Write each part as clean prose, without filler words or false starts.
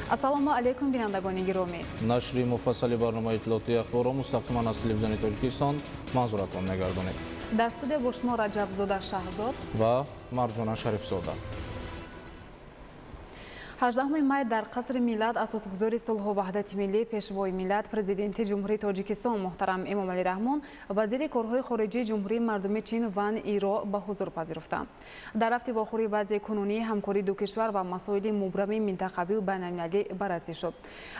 Ассалому алайкум, бинандагони гиромӣ. Нашри муфассали барномаи иттилоотии Ахборро мустақиман аз телевизиони Тоҷикистон манзуратон мегардонем. Дар студия бо шумо Раҷабзода Шаҳзод ва Марҷона Шарифзода. 18 май дар Қасри миллат асосгузори сулҳу ваҳдати миллӣ, Пешвои миллат, Президенти Ҷумҳурии Тоҷикистон муҳтарам Эмомалӣ Раҳмон вазири корҳои хориҷии Ҷумҳурии Мардумии Чин Ван Иро ба ҳузур пазируфтанд. Дар рафти вохӯрӣ вазъи кунунии ҳамкории ду кишвар ва масоили мубрами минтақавию байналмилалӣ баррасӣ шуд.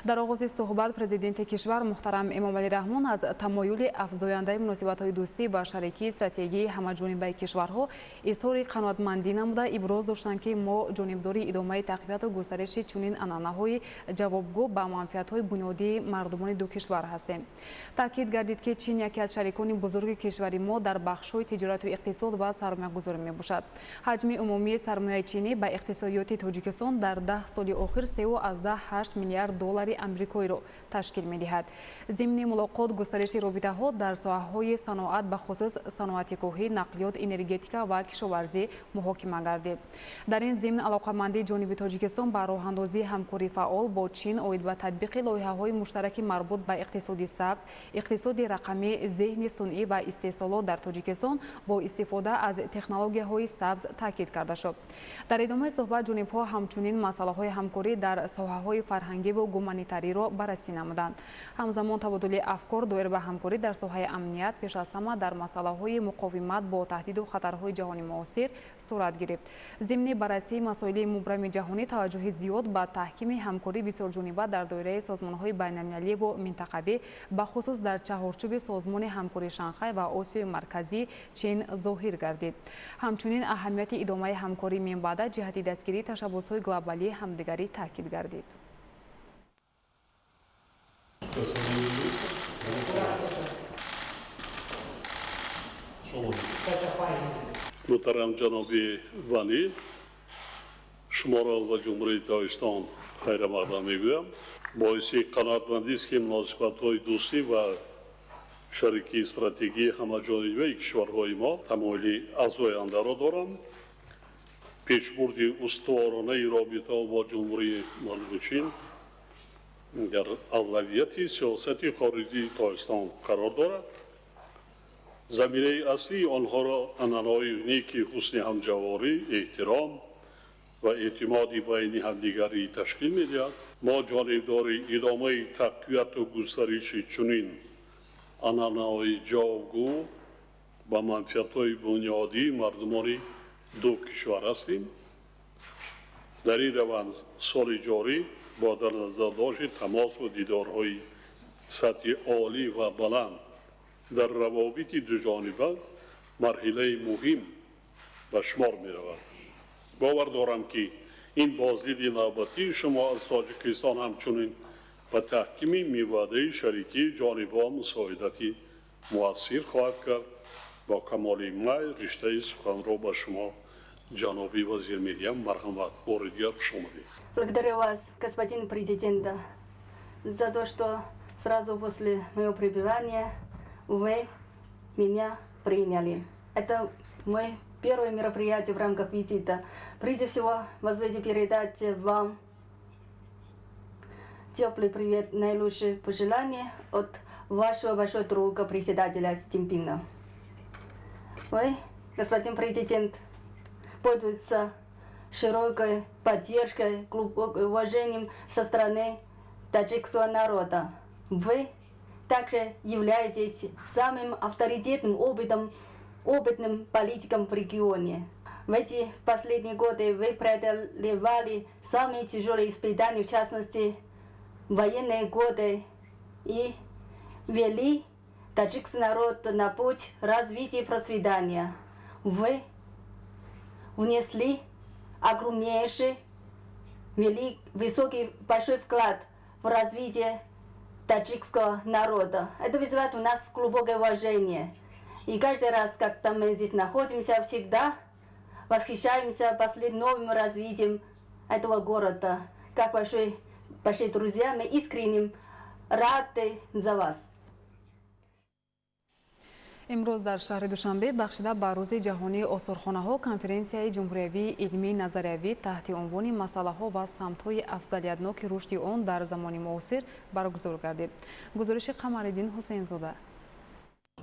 Дар оғози суҳбат президенти кишвар муҳтарам Эмомалӣ Раҳмон аз тамоюли афзояндаи муносибатҳои дӯстӣ ва шарикии стратегии ҳамаҷонибаи кишварҳо изҳори қаноатмандӣ намуда, иброз доштанд, ки мо ҷонибдори идомаи тақвияту густариши чунин анъанаҳои ҷавобгӯ ба манфиатҳои бунёдии мардумони ду кишвар ҳастем. Таъкид гардид, ки Чин яке аз шарикони бузурги кишвари мо дар бахшҳои тиҷорату иқтисод ва сармоягузорӣ мебошад. Ҳаҷми умумии сармояи чинӣ ба иқтисодиёти Тоҷикистон дар 10 соли охир 3,8 миллиард доллари амрикоиро ташкил медиҳад. Зимни мулоқот густариши робитаҳо дар соҳаҳои саноат, бахусус саноати кӯҳӣ, нақлиёт, энергетика ва кишоварзӣ муҳокима гардид. Дар ин зимн алоқамандии ҷониби Тоҷикистон ба роҳандозии ҳамкории фаъол бо Чин оид ба татбиқи лоиҳаҳои муштараки марбут ба иқтисоди сабз, иқтисоди рақамӣ, зеҳни сунъӣ ва истеҳсолот дар Тоҷикистон бо истифода аз технологияҳои сабз таъкид карда шуд. Дар идомаи суҳбат ҷонибҳо ҳамчунин масъалаҳои ҳамкорӣ дар соҳаҳои фарҳангиву гуманитариро баррасӣ намуданд. Ҳамзамон табодули афкор доир ба ҳамкорӣ дар соҳаи амният, пеш аз ҳама дар масъалаҳои муқовимат бо таҳдиду хатарҳои ҷаҳони муосир сурат гирифт. Зимни баррасии масоили мубрами ҷаҳонӣ таваҷҷӯҳи зиёд ба таҳкими ҳамкорӣ бисёрҷониба дар доираи созмонҳои байналмилаливу минтақавӣ, бахусус дар чаҳорчӯби Созмони ҳамкории Шанхай ва Осиёи Марказӣ Чин зоҳир гардид. Ҳамчунин аҳамияти идомаи ҳамкории минбаъда ҷиҳати дастгирии ташаббусҳои глобалии ҳамдигарӣ таъкид гардид. Муҳтарам ҷаноби Ван И, шуморо ва Ҷумҳурии Тоҷикистон хайрамақдам мегӯям. Боиси қаноатмандист, ки муносибатҳои дӯстӣ ва шарикии стратегии ҳамаҷонибаи кишварҳои мо тамоюли афзояндаро доранд. Пешбурди устуворонаи робитаҳо бо Ҷумҳурии Мардуми Чин дар авлавияти сиёсати хориҷии Тоҷикистон қарор дорад. Заминаи аслии онҳоро анъанаҳои неки ҳусни ҳамҷаворӣ, эҳтиром ва эътимоди байни ҳамдигарӣ ташкил медиҳад. Мо ҷонибдори идомаи тақвияту густариши чунин анъанаҳои ҷавобгӯ ба манфиатҳои бунёдии мардумони ду кишвар ҳастем. Дар ин раванд соли ҷорӣ бо дар назардошти тамосу дидорҳои сатҳи олӣ ва баланд дар равобити дуҷониба марҳилаи муҳим ба шумор меравад. Бовар дорам, ки ин боздиди навбатии шумо аз Тоҷикистон ҳамчунин ба таҳкими миваъдаи шарикии ҷонибҳо мусоидати муассир хоҳад кард. Бо камоли майл риштаи суханро ба шумо, ҷаноби вазир, медиҳам. Марҳамат, бори дигар хуш омадед. Благодарю вас, господин президент, за то, что сразу после моего пребывания вы меня приняли. Это мой первое мероприятие в рамках визита. Прежде всего, позвольте передать вам теплый привет, наилучшие пожелания от вашего большого друга, председателя Си Цзиньпина. Вы, господин президент, пользуетесь широкой поддержкой, глубоким уважением со стороны таджикского народа. Вы также являетесь самым авторитетным, опытным политиком в регионе. В эти последние годы вы преодолевали самые тяжелые испытания, в частности, военные годы, и вели таджикский народ на путь развития и процветания. Вы внесли огромнейший, высокий, большой вклад в развитие таджикского народа. Это вызывает у нас глубокое уважение. И каждый раз, когда мы здесь находимся, всегда восхищаемся последним новым развитием этого города. Как большие друзья, мы искренне рады за вас. Имрӯз дар шаҳри Душанбе бахшида ба Рӯзи ҷаҳонии осорхонаҳо конференсияи ҷумҳуриявии илмии назариявӣ таҳти унвони масъалаҳо ва самтҳои афзалиятноки рушди он дар замони муосир баргузор гардид. Гузориши Қамариддин Ҳусейнзода.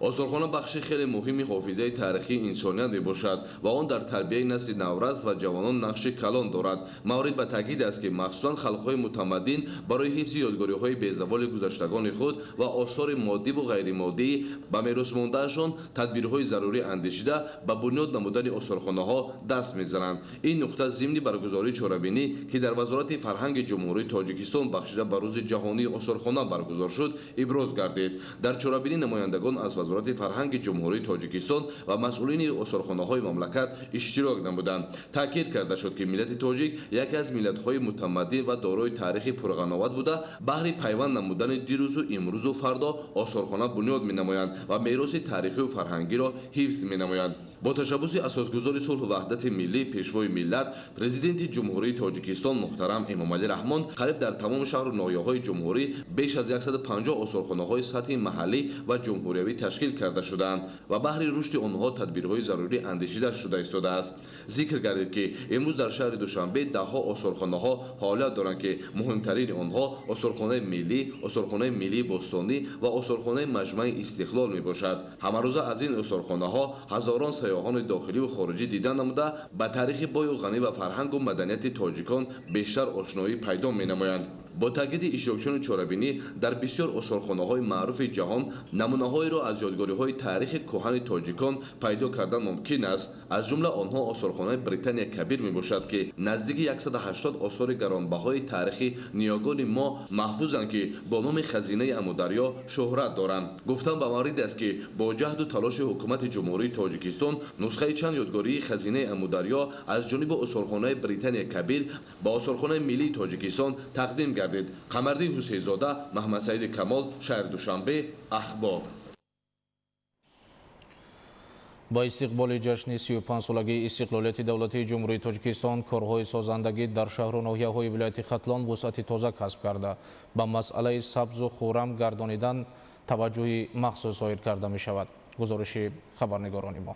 Осорхона бахши хеле муҳими ҳофизаи таърихии инсоният мебошад ва он дар тарбияи насли наврас ва ҷавонон нақши калон дорад. Маврид ба таъкид аст, ки махсусан халқҳои мутамаддин барои ҳифзи ёдгориҳои безаволи гузаштагони худ ва осори моддиву ғайримоддӣ ба мерос мондаашон тадбирҳои зарурӣ андешида ба бунёд намудани осорхонаҳо даст мезананд. Ин нуқта зимни баргузории чорабинӣ, ки дар Вазорати фарҳанги Ҷумҳурии Тоҷикистон бахшида ба Рӯзи ҷаҳонии осорхона баргузор шуд, иброз гардид. Дар чорабинӣ намояндагон аз Вазорати фарҳанги Ҷумҳурии Тоҷикистон ва масъулини осорхонаҳои мамлакат иштирок намуданд. Таъкид карда шуд, ки миллати тоҷик яке аз миллатҳои мутамаддин ва дорои таърихи пурғановат буда, баҳри пайванд намудани дирӯзу имрӯзу фардо осорхона бунёд менамоянд ва мероси таърихию фарҳангиро ҳифз менамоянд. Бо ташаббуси асосгузори сулҳу ваҳдати миллӣ, Пешвои миллат, Президенти Ҷумҳурии Тоҷикистон муҳтарам Эмомалӣ Раҳмон қариб дар тамоми шаҳру ноҳияҳои ҷумҳурӣ беш аз 150 осорхонаҳои сатҳи маҳаллӣ ва ҷумҳуриявӣ ташкил карда шудаанд ва баҳри рушди онҳо тадбирҳои зарурӣ андешида шуда истодааст. Зикр гардид, ки имрӯз дар шаҳри Душанбе даҳҳо осорхонаҳо фаъолият доранд, ки муҳимтарини онҳо Осорхонаи миллӣ, Осорхонаи миллии бостонӣ ва Осорхонаи Маҷмаи Истиқлол мебошад. Ҳамарӯза аз ин осорхонаҳо ҳазорон сайёҳони дохилию хориҷӣ дидан намуда, ба таърихи бою ғанӣ ва фарҳангу маданияти тоҷикон бештар ошноӣ пайдо менамоянд. Бо таъкиди иштирокчиёни чорабинӣ, дар бисёр осорхонаҳои маъруфи ҷаҳон намунаҳоеро аз ёдгориҳои таърихи кӯҳани тоҷикон пайдо кардан мумкин аст. Аз ҷумла онҳо осорхонаи Британия Кабир мебошад, ки наздики 180 осори гаронбаҳои таърихи ниёгони мо маҳфузанд, ки бо номи хазинаи Амударё шӯҳрат доранд. Гуфтан ба маврид аст, ки бо ҷаҳду талоши Ҳукумати Ҷумҳурии Тоҷикистон нусхаи чанд ёдгории хазинаи Амударё аз ҷониби осорхонаи Британия Кабир ба Осорхонаи миллии Тоҷикистон тақдим гардид. Қамардин Ҳусейнзода, Маҳмадсаиди Камол, шаҳри Душанбе, Ахбор. Ба истиқболи ҷашни 35-солагии истиқлолияти давлатии Ҷумҳурии Тоҷикистон корҳои созандагӣ дар шаҳру ноҳияҳои вилояти Хатлон вусъати тоза касб карда, ба масъалаи сабзу хуррам гардонидан таваҷҷӯҳи махсус зоҳир карда мешавад. Гузориши хабарнигорони мо.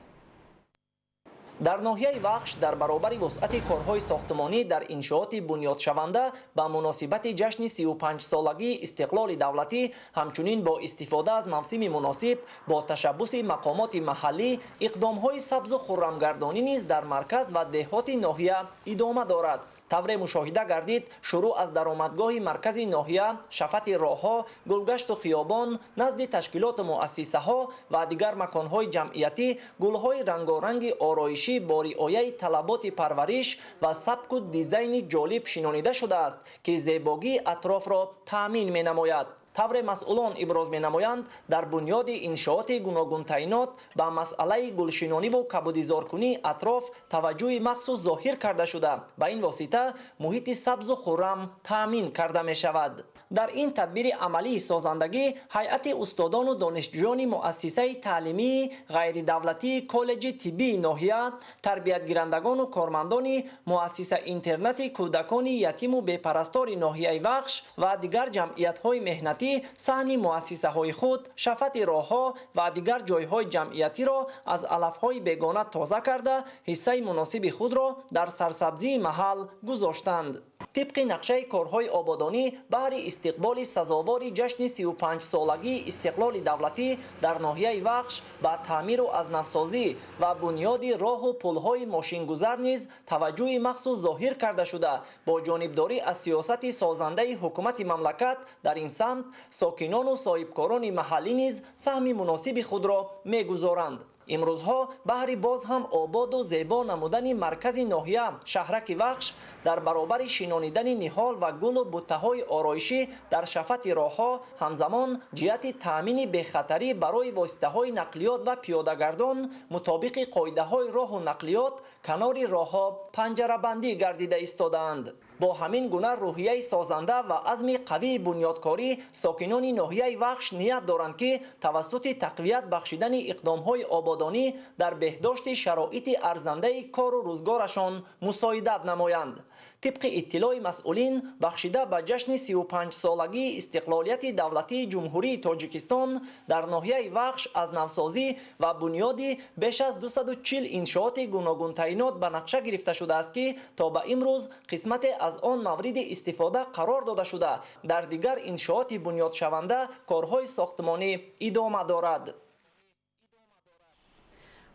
Дар ноҳияи Вахш дар баробари вусъати корҳои сохтмонӣ дар иншооти бунёдшаванда ба муносибати ҷашни 35-солагии истиқлоли давлатӣ, ҳамчунин бо истифода аз мавсими муносиб бо ташаббуси мақомоти маҳаллӣ иқдомҳои сабзу хуррамгардонӣ низ дар марказ ва деҳоти ноҳия идома дорад. Тавре мушоҳида гардид, шурӯъ аз даромадгоҳи маркази ноҳия, шафати роҳҳо, гулгашту хиёбон, назди ташкилоту муассисаҳо ва дигар маконҳои ҷамъиятӣ гулҳои рангоранги ороишӣ бо риояи талаботи парвариш ва сабку дизайни ҷолиб шинонида шудааст, ки зебогии атрофро таъмин менамояд. Тавре масъулон иброз менамоянд, дар бунёди иншооти гуногунтаинот ба масъалаи гулшинониву кабудизоркунии атроф таваҷҷӯҳи махсус зоҳир карда шуда, ба ин восита муҳити сабзу хуррам таъмин карда мешавад. Дар ин тадбири амалии созандагӣ ҳайати устодону донишҷӯёни муассисаи таълимии ғайридавлатии коллеҷи тиббии ноҳия, тарбиятгирандагону кормандони муассиса интернати кӯдакони ятиму бепарастори ноҳияи Вахш ва дигар ҷамъиятҳои меҳнатӣ саҳни муассисаҳои худ, шафати роҳҳо ва дигар ҷойҳои ҷамъиятиро аз алафҳои бегона тоза карда, ҳиссаи муносиби худро дар сарсабзии маҳал гузоштанд. Тибқи нақшаи корҳои ободонӣ баҳри истиқболи сазовори ҷашни 35-солагии истиқлоли давлатӣ дар ноҳияи Вахш ба таъмиру аз навсозӣ ва бунёди роҳу пулҳои мошингузар низ таваҷҷӯҳи махсус зоҳир карда шуда, бо ҷонибдорӣ аз сиёсати созандаи ҳукумати мамлакат дар ин самт сокинону соҳибкорони маҳаллӣ низ саҳми муносиби худро мегузоранд. Имрӯзҳо баҳри боз ҳам ободу зебо намудани маркази ноҳия шаҳраки Вахш дар баробари шинонидани ниҳол ва гулу буттаҳои ороишӣ дар шафати роҳҳо, ҳамзамон ҷиҳати таъмини бехатарӣ барои воситаҳои нақлиёт ва пиёдагардон мутобиқи қоидаҳои роҳу нақлиёт канори роҳҳо панҷарабандӣ гардида истодаанд. Бо ҳамин гуна рӯҳияи созанда ва азми қавии бунёдкорӣ сокинони ноҳияи Вахш ният доранд, ки тавассути тақвият бахшидани иқдомҳои ободонӣ дар беҳдошти шароити арзандаи кору рӯзгорашон мусоидат намоянд. Тибқи иттилои масъулин, бахшида ба ҷашни 35-солагии истиқлолияти давлатии Ҷумҳурии Тоҷикистон дар ноҳияи Вахш аз навсозӣ ва бунёди беш аз 240 иншооти гуногунтаъинот ба нақша гирифта шудааст, ки то ба имрӯз қисмате аз он мавриди истифода қарор дода шуда, дар дигар иншооти бунёдшаванда корҳои сохтмонӣ идома дорад.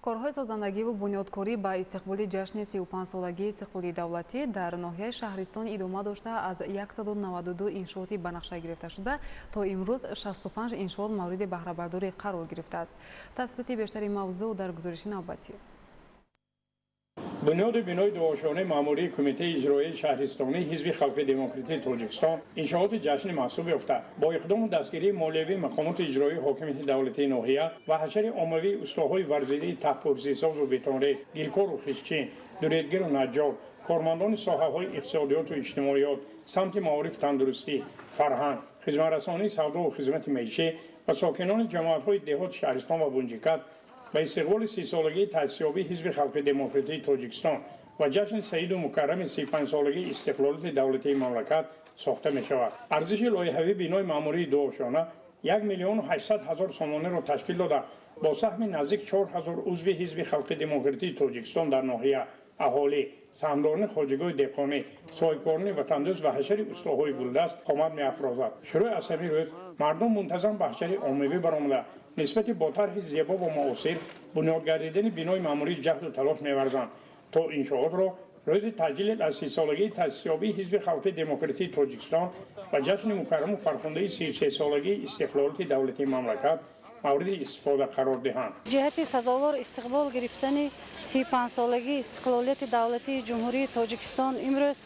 Корҳои созандагиву бунёдкорӣ ба истиқболи ҷашни 35-солагии истиқлоли давлатӣ дар ноҳияи Шаҳристон идома дошта, аз 192 иншооти ба нақша гирифташуда то имрӯз 65 иншоот мавриди баҳрабардорӣ қарор гирифтааст. Тафсилоти бештари мавзӯъ дар гузориши навбатӣ. Бунёди бинои дуошонаи маъмурии Кумитаи иҷроияи шаҳристонии Ҳизби халқи демократии Тоҷикистон иншооти ҷашнӣ маҳсуб ёфта, бо иқдому дастгирии молиявии мақомоти иҷроии ҳокимияти давлатии ноҳия ва ҳашари оммавии устоҳои варзидии таҳкурсисозу бетонрез, гилкору хишчин, дуредгиру наҷҷор, кормандони соҳаҳои иқтисодиёту иҷтимоиёт, самти маориф, тандурустӣ, фарҳанг, хизматрасонии савдову хизмати маишӣ ва сокинони ҷамоатҳои деҳоти шаҳристон ва Бунҷикат ба истиқболи 30-солагии таъсисёбии Ҳизби халқи демократии Тоҷикистон ва ҷашни саиду мукаррами 35-солагии истиқлолияти давлатии мамлакат сохта мешавад. Арзиши лоиҳавии бинои маъмурии дуошона 1 800 000 сомониро ташкил дода, бо саҳми наздик 4000 узви Ҳизби халқи демократии Тоҷикистон дар ноҳия, аҳолӣ, саҳмдорони хоҷагиҳои деҳқонӣ, соҳибкорони ватандӯст ва ҳашари устоҳои гулдаст қомат меафрозад. Шурӯъ аз ҳамин рӯз мардум мунтазам ба ҳашари оммавӣ баромада, нисбати бо тарҳи зебо ва муосир бунёд гардидани бинои маъмурӣ ҷаҳду талош меварзанд, то иншоотро рӯзи таҷлил аз 30-солагии таъсисёбии Ҳизби халқи демократии Тоҷикистон ва ҷашни мукарраму фархундаи 33-солагии истиқлолияти давлатии мамлакат мавриди истифода қарор диҳанд. Ҷиҳати сазовор истиқбол гирифтани 35-солагии истиқлолияти давлатии Ҷумҳурии Тоҷикистон имрӯз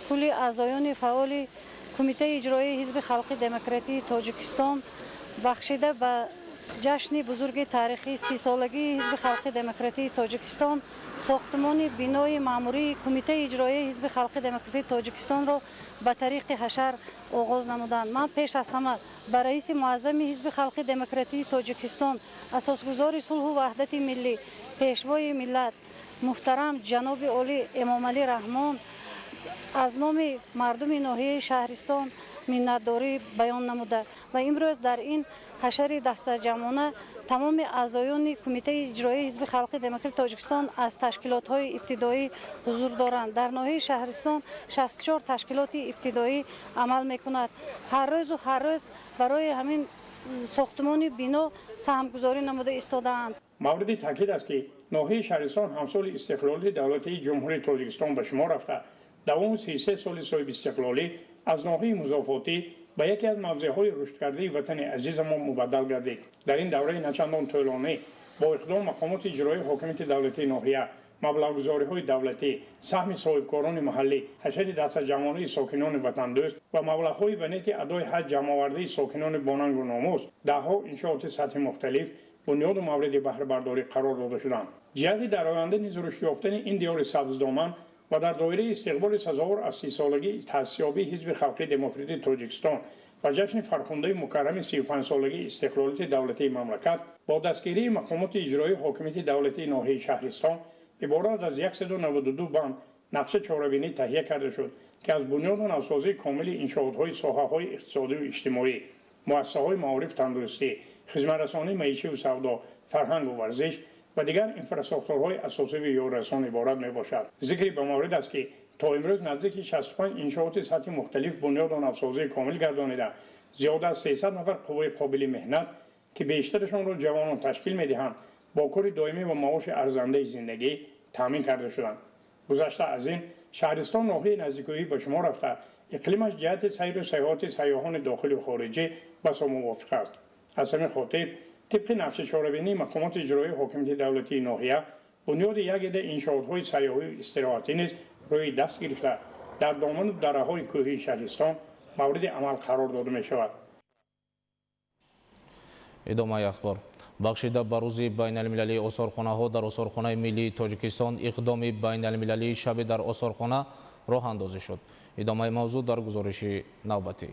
кулли аъзоёни фаъоли Кумитаи иҷроии Ҳизби халқи демократии Тоҷикистон бахшида ба ҷашни бузурги таърихии 30-солагии Ҳизби халқи демократии Тоҷикистон сохтмони бинои маъмурии Кумитаи иҷроияи Ҳизби халқи демократии Тоҷикистонро ба тариқи ҳашар оғоз намуданд. Ман пеш аз ҳама ба раиси муаззами Ҳизби халқи демократии Тоҷикистон, асосгузори сулҳу ваҳдати миллӣ, пешвои миллат муҳтарам ҷаноби олӣ Эмомалӣ Раҳмон аз номи мардуми ноҳияи Шаҳристон миннатдорӣ баён намуда ва имрӯз дар ин ҳашари дастаҷамъона тамоми аъзоёни Кумитаи иҷроияи Ҳизби халқи демократии Тоҷикистон аз ташкилотҳои ибтидоӣ ҳузур доранд. Дар ноҳияи Шаҳристон 64 ташкилоти ибтидоӣ амал мекунад. Ҳар рӯзу ҳар рӯз барои ҳамин сохтмони бино саҳмгузорӣ намуда истодаанд. Мавриди таъкид аст, ки ноҳияи Шаҳристон ҳамсоли истиқлолияти давлатии Ҷумҳурии Тоҷикистон ба шумор рафта, давоми 33 соли соҳибистиқлолӣ аз ноҳияи музофотӣ ба яке аз мавзеъҳои рушдкардаи ватани азизамон мубаддал гардид. Дар ин давраи начандон тӯлонӣ бо иқдом мақомоти иҷроии ҳокимияти давлатии ноҳия, маблағгузориҳои давлатӣ, саҳми соҳибкорони маҳаллӣ, ҳашари дастаҷамъонаи сокинони ватандӯст ва маблағҳои ба нияти адои ҳаҷ ҷамъовардаи сокинони бонангу номус даҳҳо иншооти сатҳи мухталиф бунёду мавриди баҳрабардорӣ қарор дода шуданд. Ҷиҳати дар оянда низ рушд ёфтани ин диёри сабздоман ва дар доираи истиқболи сазовор аз 30-солагии таъсисёбии Ҳизби халқи демократии Тоҷикистон ва ҷашни фархундаи мукаррами 35-солагии истиқлолияти давлатии мамлакат бо дастгирии мақомоти иҷроии ҳокимияти давлатии ноҳияи Шаҳристон иборат аз 192 банд нақша чорабинӣ таҳия карда шуд, ки аз бунёду навсозии комили иншоотҳои соҳаҳои иқтисодию иҷтимоӣ, муассисаҳои маориф, тандурустӣ, хизматрасонии маишиву савдо, фарҳангу варзиш ва дигар инфрасохторҳои асосиву ёрирасон иборат мебошад. Зикри ба маврид аст, ки то имрӯз наздики 65 иншооти сатҳи мухталиф бунёду навсозии комил гардонида, зиёда аз 300 нафар қувваи қобили меҳнат, ки бештарашонро ҷавонон ташкил медиҳанд, бо кори доимӣ ва маоши арзандаи зиндагӣ таъмин карда шуданд. Гузашта аз ин, Шаҳристон ноҳияи наздикӯӣ ба шумор рафта, иқлимаш ҷиҳати сайру сайёҳати сайёҳони дохилию хориҷӣ басо мувофиқ аст. Аз ҳамин хотир тибқи нақши чорабинии мақомоти иҷроии ҳокимияти давлатии ноҳия бунёди як ида иншоотҳои сайёҳию истироҳатӣ низ рӯи даст гирифта, дар доману дараҳои кӯҳии Шаҳристон мавриди амал қарор дода мешавад. Идомаи ахбор. Бахшида ба рӯзи байналмилалии осорхонаҳо дар Осорхонаи миллии Тоҷикистон иқдоми байналмилалии шаби дар осорхона роҳандозӣ шуд. Идомаи мавзӯъ дар гузориши навбатӣ.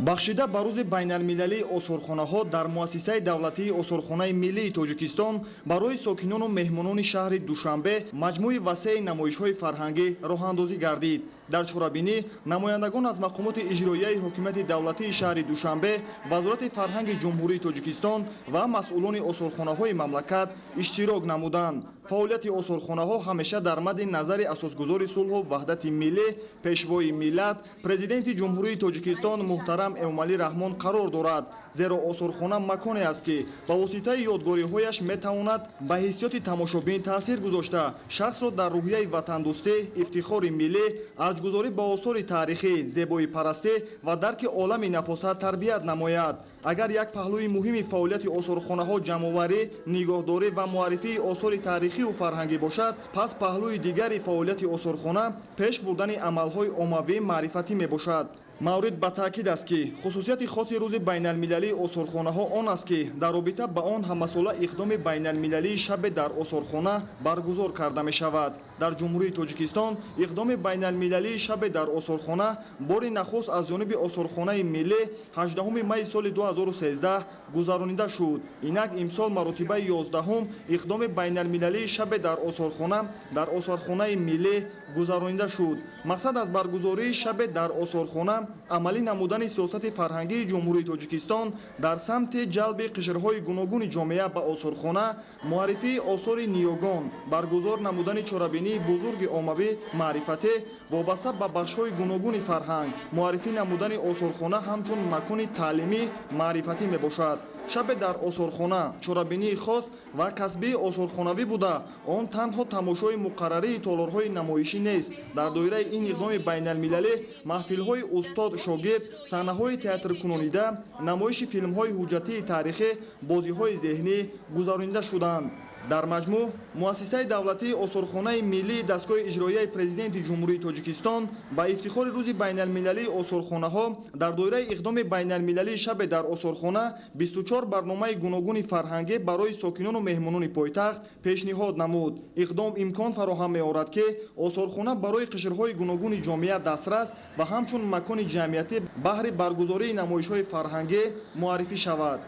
Бахшида ба рӯзи байналмилалии осорхонаҳо дар муассисаи давлатии Осорхонаи миллии Тоҷикистон барои сокинону меҳмонони шаҳри Душанбе маҷмӯи васеи намоишҳои фарҳангӣ роҳандозӣ гардид. Дар чорабинӣ намояндагон аз мақомоти иҷроияи ҳокимияти давлатии шаҳри Душанбе, Вазорати фарҳанги Ҷумҳурии Тоҷикистон ва масъулони осорхонаҳои мамлакат иштирок намуданд. Фаъолияти осорхонаҳо ҳамеша дар мадди назари асосгузори сулҳу ваҳдати миллӣ, Пешвои миллат, Президенти Ҷумҳурии Тоҷикистон муҳтарам Эмомалӣ Раҳмон қарор дорад. Зеро осорхона маконе аст, ки ба воситаи ёдгориҳояш метавонад ба ҳиссиёти тамошобин таъсир гузошта, шахсро дар рӯҳияи ватандӯстӣ, ифтихори миллӣ, арҷгузорӣ ба осори таърихӣ, зебоипарастӣ ва дарки олами нафосат тарбият намояд. Агар як паҳлӯи муҳими фаъолияти осорхонаҳо ҷамъоварӣ, нигоҳдорӣ ва муаррифии осори таърихию фарҳангӣ бошад, пас паҳлӯи дигари фаъолияти осорхона пеш бурдани амалҳои оммавӣ маърифатӣ мебошад. Маврид ба таъкид аст, ки хусусияти хоси рӯзи байналмилалии осорхонаҳо он аст, ки дар робита ба он ҳамасола иқдоми байналмилалии шабе дар осорхона баргузор карда мешавад. Дар Ҷумҳурии Тоҷикистон иқдоми байналмилалии шабе дар осорхона бори нахуст аз ҷониби Осорхонаи миллӣ 18 майи соли 2013 гузаронида шуд. Инак имсол маротибаи 11 иқдоми байналмилалии шабе дар осорхона дар Осорхонаи миллӣ гузаронида шуд. Мақсад аз баргузории шабе дар осорхона амалӣ намудани сиёсати фарҳангии Ҷумҳурии Тоҷикистон дар самти ҷалби қишрҳои гуногуни ҷомеа ба осорхона, муаррифии осори ниёгон, баргузор намудани чорабинии бузурги оммавӣ маърифатӣ вобаста ба бахшҳои гуногуни фарҳанг, муаррифӣ намудани осорхона ҳамчун макони таълимӣ маърифатӣ мебошад. Шабе дар осорхона чорабинии хос ва касбии осорхонавӣ буда, он танҳо тамошои муқаррарии толорҳои намоишӣ нест. Дар доираи ин иқдоми байналмилалӣ маҳфилҳои устод шогирд, саҳнаҳои театркунонида, намоиши филмҳои ҳуҷҷатии таърихӣ, бозиҳои зеҳнӣ гузаронида шуданд. Дар маҷмӯъ муассисаи давлатии Осорхонаи миллии дастгоҳи иҷроияи Президенти Ҷумҳурии Тоҷикистон ба ифтихори рӯзи байналмилалии осорхонаҳо дар доираи иқдоми байналмилалии шабе дар осорхона 24 барномаи гуногуни фарҳангӣ барои сокинону меҳмонони пойтахт пешниҳод намуд. Иқдом имкон фароҳам меорад, ки осорхона барои қишрҳои гуногуни ҷомеа дастрас ва ҳамчун макони ҷамъиятӣ баҳри баргузории намоишҳои фарҳангӣ муаррифӣ шавад.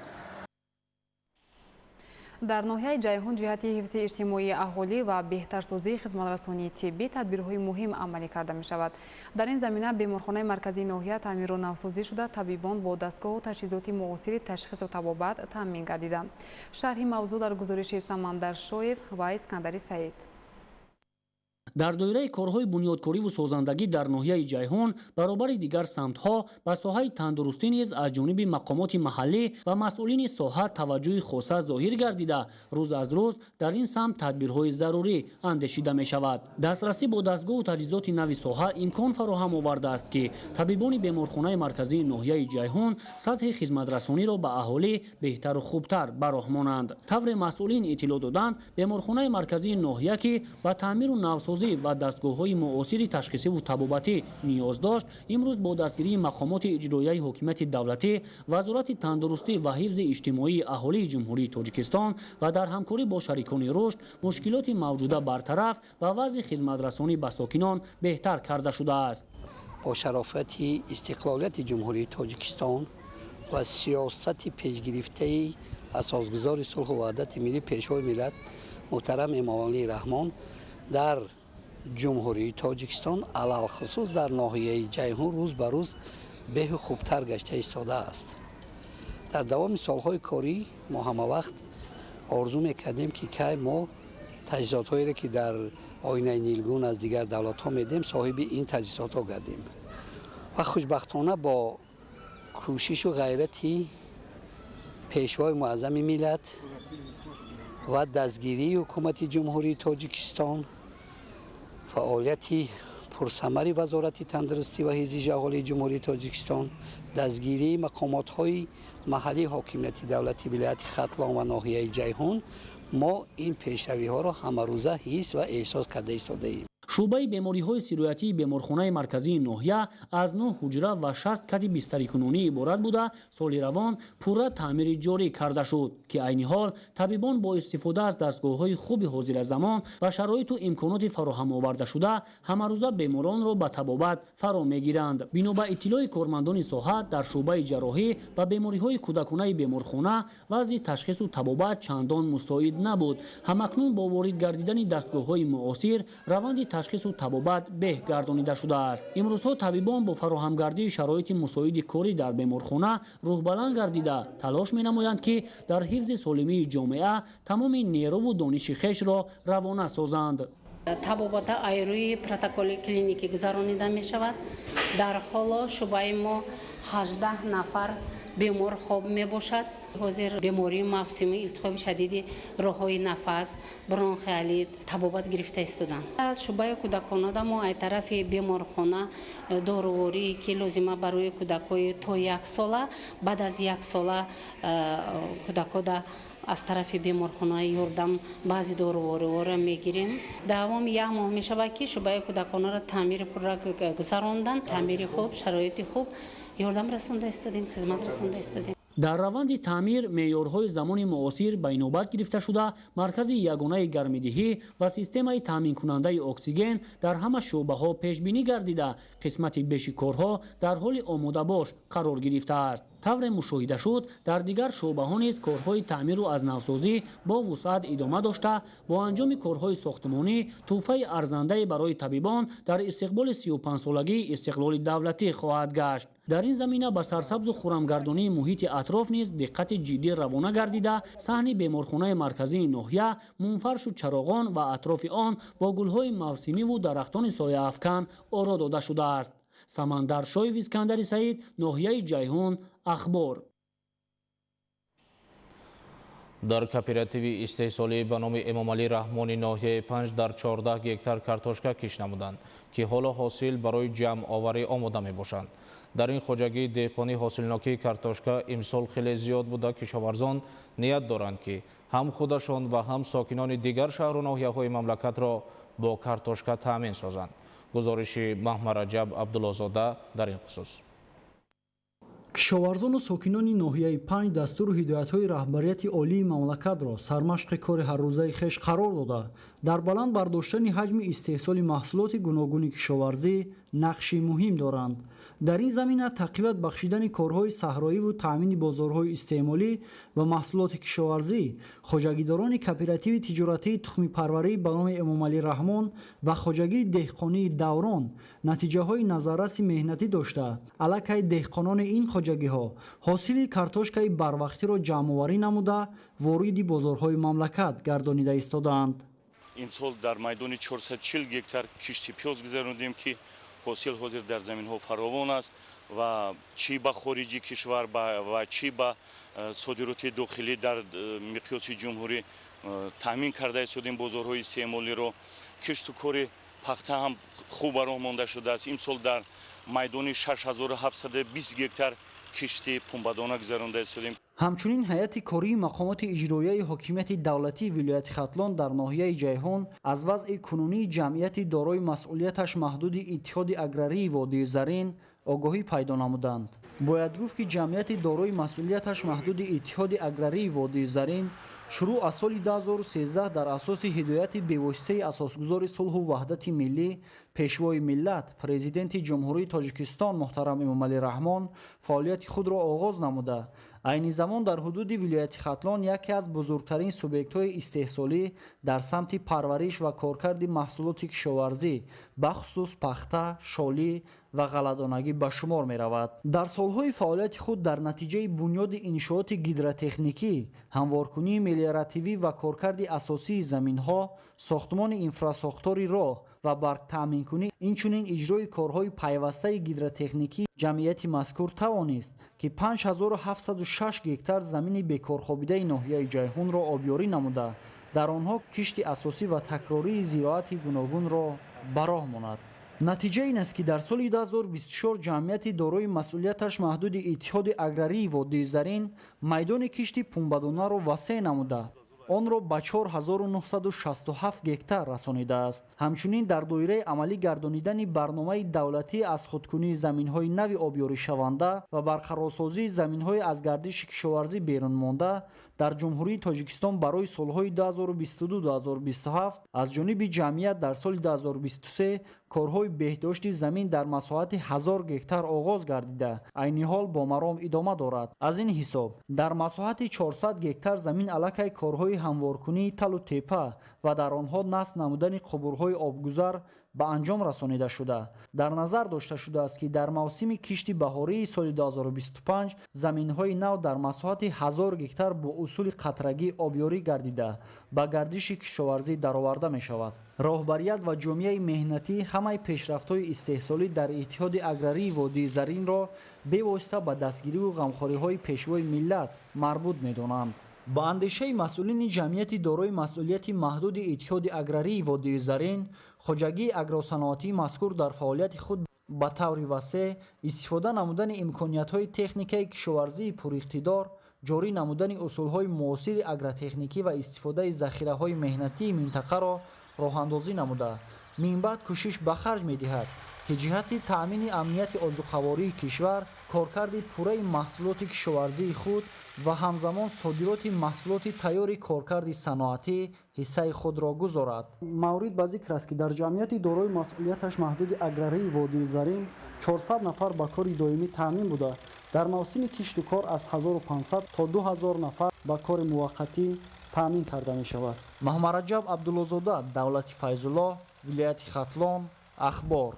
Дар ноҳияи Ҷайҳун ҷиҳати ҳифзи иҷтимоии аҳолӣ ва беҳтарсозии хизматрасонии тиббӣ тадбирҳои муҳим амалӣ карда мешавад. Дар ин замина беморхонаи марказии ноҳия таъмиру навсозӣ шуда, табибон бо дастгоҳу таҷҳизоти муосири ташхису табобат таъмин гардиданд. Шарҳи мавзӯъ дар гузориши Самандар Шоев ва Искандари Саид. Дар доираи корҳои бунёдкориву созандагӣ дар ноҳияи Ҷайҳун баробари дигар самтҳо ба соҳаи тандурустӣ низ аз ҷониби мақомоти маҳаллӣ ва масъулини соҳа таваҷҷӯҳи хоса зоҳир гардида, рӯз аз рӯз дар ин самт тадбирҳои зарурӣ андешида мешавад. Дастрасӣ бо дастгоҳу таҷҳизоти нави соҳа имкон фароҳам овардааст, ки табибони беморхонаи марказии ноҳияи Ҷайҳун сатҳи хизматрасониро ба аҳолӣ беҳтару хубтар ба роҳ монанд. Тавре масъулин иттилоъ доданд, беморхонаи марказии ноҳия, ки ба таъмиру навсозӣ ва дастгоҳҳои муосири ташхисиву табобатӣ ниёз дошт, имрӯз бо дастгирии мақомоти иҷроияи ҳокимияти давлатӣ, Вазорати тандурустӣ ва ҳифзи иҷтимоии аҳолии Ҷумҳурии Тоҷикистон ва дар ҳамкорӣ бо шарикони рушд мушкилоти мавҷуда бартараф ва вазъи хизматрасонӣ ба сокинон беҳтар карда шудааст. Бо шарофати истиқлолияти Ҷумҳурии Тоҷикистон ва сиёсати пешгирифтаи асосгузори сулҳу ваҳдати миллӣ, Пешвои миллат муҳтарам Эмомалӣ Раҳмон дар Ҷумҳурии Тоҷикистон, алалхусус дар ноҳияи Ҷайҳун, рӯз ба рӯз беҳу хубтар гашта истодааст. Дар давоми солҳои корӣ мо ҳамавақт орзу мекардем, ки кай мо таҷҳизотҳоеро, ки дар оинаи нилгун аз дигар давлатҳо медем, соҳиби ин таҷҳизотҳо гардем. Ва хушбахтона бо кӯшишу ғайрати Пешвои муаззами миллат ва дастгирии ҳукумати Ҷумҳурии Тоҷикистон, фаъолияти пурсамари Вазорати тандурустӣ ва ҳифзи аҳолии Ҷумҳурии Тоҷикистон, дастгирии мақомотҳои маҳаллии ҳокимияти давлати вилояти Хатлон ва ноҳияи Ҷайҳун мо ин пешравиҳоро ҳамарӯза ҳис ва эҳсос карда истодаем. Шӯъбаи бемориҳои сироятии беморхонаи марказии ноҳия аз 9 ҳуҷра ва 60 кати бистарикунонӣ иборат буда, соли равон пурра таъмири ҷорӣ карда шуд, ки айни ҳол табибон бо истифода аз дастгоҳҳои хуби ҳозиразамон ва шароиту имконоти фароҳам овардашуда ҳамарӯза беморонро ба табобат фаро мегиранд. Бино ба иттилои кормандони соҳа, дар шӯъбаи ҷарроҳӣ ва бемориҳои кӯдаконаи беморхона вазъи ташхису табобат чандон мусоид набуд. Ҳамакнун бо ворид гардидани дастгоҳҳои муосир раванди ташхису табобат беҳ гардонида шудааст. Имрӯзҳо табибон бо фароҳамгардии шароити мусоиди корӣ дар беморхона рӯҳбаланд гардида талош менамоянд, ки дар ҳифзи солимии ҷомеа тамоми нерӯву дониши хешро равона созанд. Табобата айрӯи протоколи клиникӣ гузаронида мешавад. Дар ҳоло шӯъбаи мо 18 нафар бемор хоб мебошад. Ҳозир бемории мавсимии илтиҳоби шадиди роҳҳои нафас, бронхиолит табобат гирифта истоданд. Аз шӯъбаи кӯдаконода мо ай тарафи беморхона доруворӣ, ки лозима барои кӯдакҳои то 1 сола, баъд аз 1 сола кӯдакода аз тарафи беморхонаи ёрдам баъзе дорувориҳоро мегирем. Давоми 1 моҳ мешавад, ки шӯъбаи кӯдаконаро таъмири пурра гузаронданд. Таъмири хуб, шароити хуб, ёрдам расонда истодем, хизмат расонда истодем. Дар раванди таъмир меъёрҳои замони муосир ба инобат гирифта шуда, маркази ягонаи гармидиҳӣ ва системаи таъминкунандаи оксиген дар ҳама шӯъбаҳо пешбинӣ гардида, қисмати беши корҳо дар ҳоли омодабош қарор гирифтааст. Тавре мушоҳида шуд, дар дигар шӯъбаҳо низ корҳои таъмиру аз навсозӣ бо вусъат идома дошта, бо анҷоми корҳои сохтмонӣ тӯҳфаи арзандае барои табибон дар истиқболи 35-солагии истиқлоли давлатӣ хоҳад гашт. Дар ин замина ба сарсабзу хурамгардонии муҳити атроф низ диққати ҷиддӣ равона гардида, саҳни беморхонаи марказии ноҳия мунфаршу чароғон ва атрофи он бо гулҳои мавсимиву дарахтони сояафкан оро дода шудааст. Самандар Шоев, Искандари Саид, ноҳияи Ҷайҳун, Ахбор. Дар кооперативи истеҳсолӣ ба номи Эмомалӣ Раҳмони ноҳияи 5 дар 14 гектар картошка кишт намуданд, ки ҳоло ҳосил барои ҷамъоварӣ омода мебошанд. Дар ин хоҷагии деҳқонӣ ҳосилнокии картошка имсол хеле зиёд буда, кишоварзон ният доранд, ки ҳам худашон ва ҳам сокинони дигар шаҳру ноҳияҳои мамлакатро бо картошка таъмин созанд. Гузориши Маҳмараҷаб Абдуллозода дар ин хусус. Кишоварзону сокинони ноҳияи 5 дастуру ҳидоятҳои раҳбарияти олии мамлакатро сармашқи кори ҳаррӯзаи хеш қарор дода, дар баланд бардоштани ҳаҷми истеҳсоли маҳсулоти гуногуни кишоварзӣ нақши муҳим доранд. Дар ин замина тақвият бахшидани корҳои саҳроиву таъмини бозорҳои истеъмолӣ ва маҳсулоти кишоварзӣ, хоҷагидорони кооперативи тиҷоратии тухмипарварӣ ба номи Эмомалӣ Раҳмон ва хоҷагии деҳқонии Даврон натиҷаҳои назарраси меҳнатӣ дошта, аллакай деҳқонони ин хоҷагиҳо ҳосили картошкаи барвақтиро ҷамъоварӣ намуда, вориди бозорҳои мамлакат гардонида истодаанд. Имсол дар майдони 440 гектар кишти пиёз гузарондем, ки ҳосил ҳозир дар заминҳо фаровон аст ва чӣ ба хориҷи кишвар ва чӣ ба содироти дохилӣ дар миқёси ҷумҳурӣ таъмин карда истодем бозорҳои истеъмолиро. Кишту кори пахта ҳам хуб ба роҳ монда шудааст. Имсол дар майдони 6720 гектар кишти пунбадона гузаронда истодем. Ҳамчунин ҳайати кории мақомоти иҷроияи ҳокимияти давлатии вилояти Хатлон дар ноҳияи Ҷайҳун аз вазъи кунунии ҷамъияти дорои масъулияташ маҳдуди Иттиҳоди аграрии водии Зарин огоҳӣ пайдо намуданд. Бояд гуфт, ки ҷамъияти дорои масъулияташ маҳдуди Иттиҳоди аграрии водии Зарин шурӯъ аз соли 2013 дар асоси ҳидояти бевоситаи асосгузори сулҳу ваҳдати миллӣ, пешвои миллат, президенти Ҷумҳурии Тоҷикистон муҳтарам Эмомалӣ Раҳмон фаъолияти худро оғоз намуда, айни замон дар ҳудуди вилояти Хатлон яке аз бузургтарин субъектҳои истеҳсолӣ дар самти парвариш ва коркарди маҳсулоти кишоварзӣ, бахусус пахта, шолӣ ва ғалладонагӣ ба шумор меравад. Дар солҳои фаъолияти худ дар натиҷаи бунёди иншооти гидротехникӣ, ҳамворкунии мелиоративӣ ва коркарди асосии заминҳо, сохтмони инфрасохтори роҳ ва барқтаъминкунӣ, инчунин иҷрои корҳои пайвастаи гидротехникӣ ҷамъияти мазкур тавонист, ки 5706 гектар замини бекорхобидаи ноҳияи Ҷайҳунро обёрӣ намуда, дар онҳо кишти асосӣ ва такрории зироати гуногунро ба роҳ монад. Натиҷа ин аст, ки дар соли 2024 ҷамъияти дорои масъулияташ маҳдуди Иттиҳоди аграрии водии Зарин майдони кишти пунбадонаро васеъ намуда, онро ба 4967 гектар расонидааст. Ҳамчунин дар доираи амалӣ гардонидани барномаи давлатӣ аз худкунии заминҳои нави обёришаванда ва барқарорсозии заминҳои аз гардиши кишоварзӣ берун монда дар Ҷумҳурии Тоҷикистон барои солҳои 2022-2027 аз ҷониби ҷамъият дар соли 2023 корҳои беҳдошти замин дар масоҳати 1000 гектар оғоз гардида, айни ҳол бо маром идома дорад. Аз ин ҳисоб дар масоҳати 400 гектар замин аллакай корҳои ҳамворкунии талу тепа ва дар онҳо насб намудани қубурҳои обгузар ба анҷом расонида шуда. Дар назар дошта шудааст, ки дар мавсими кишти баҳории соли 2025 заминҳои нав дар масоҳати 1000 гектар бо усули қатрагӣ обёрӣ гардида, ба гардиши кишоварзӣ дароварда мешавад. Роҳбарият ва ҷомеаи меҳнатӣ ҳамаи пешрафтҳои истеҳсолӣ дар Иттиҳоди аграрии водии Заринро бевосита ба дастгириву ғамхориҳои Пешвои миллат марбут медонанд. Ба андешаи масъулини ҷамъияти дорои масъулияти маҳдуди Иттиҳоди аграрии водии Зарин, хоҷагии агросаноатии мазкур дар фаъолияти худ ба таври васеъ истифода намудани имкониятҳои техникаи кишоварзии пуриқтидор, ҷорӣ намудани усулҳои муосири агротехникӣ ва истифодаи захираҳои меҳнатии минтақаро роҳандозӣ намуда, минбаъд кӯшиш ба харҷ медиҳад, ки ҷиҳати таъмини амнияти озуқавории кишвар, коркарди пурраи маҳсулоти кишоварзии худ ва ҳамзамон содироти маҳсулоти тайёри коркарди саноатӣ ҳиссаи худро гузорад. Маврид ба зикр аст, ки дар ҷамъияти дорои масъулияташ маҳдуди аграрии водии Зарин 400 нафар ба кори доимӣ таъмин буда, дар мавсими кишту кор аз 1500 то 2000 нафар ба кори муваққатӣ таъмин карда мешавад. Маҳмараҷаб Абдуллозода, Давлати Файзуллоҳ, вилояти Хатлон, Ахбор.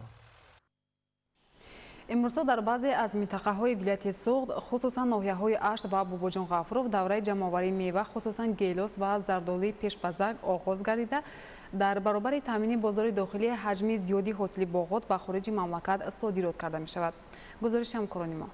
Имрӯзҳо дар баъзе аз минтақаҳои вилояти Суғд, хусусан ноҳияҳои Ашт ва Бобоҷон Ғафуров, давраи ҷамъоварии мева, хусусан гелос ва зардолуи пешпазак оғоз гардида, дар баробари таъмини бозори дохилӣ ҳаҷми зиёди ҳосили боғот ба хориҷи мамлакат содирот карда мешавад. Гузориши ҳамкорони мо.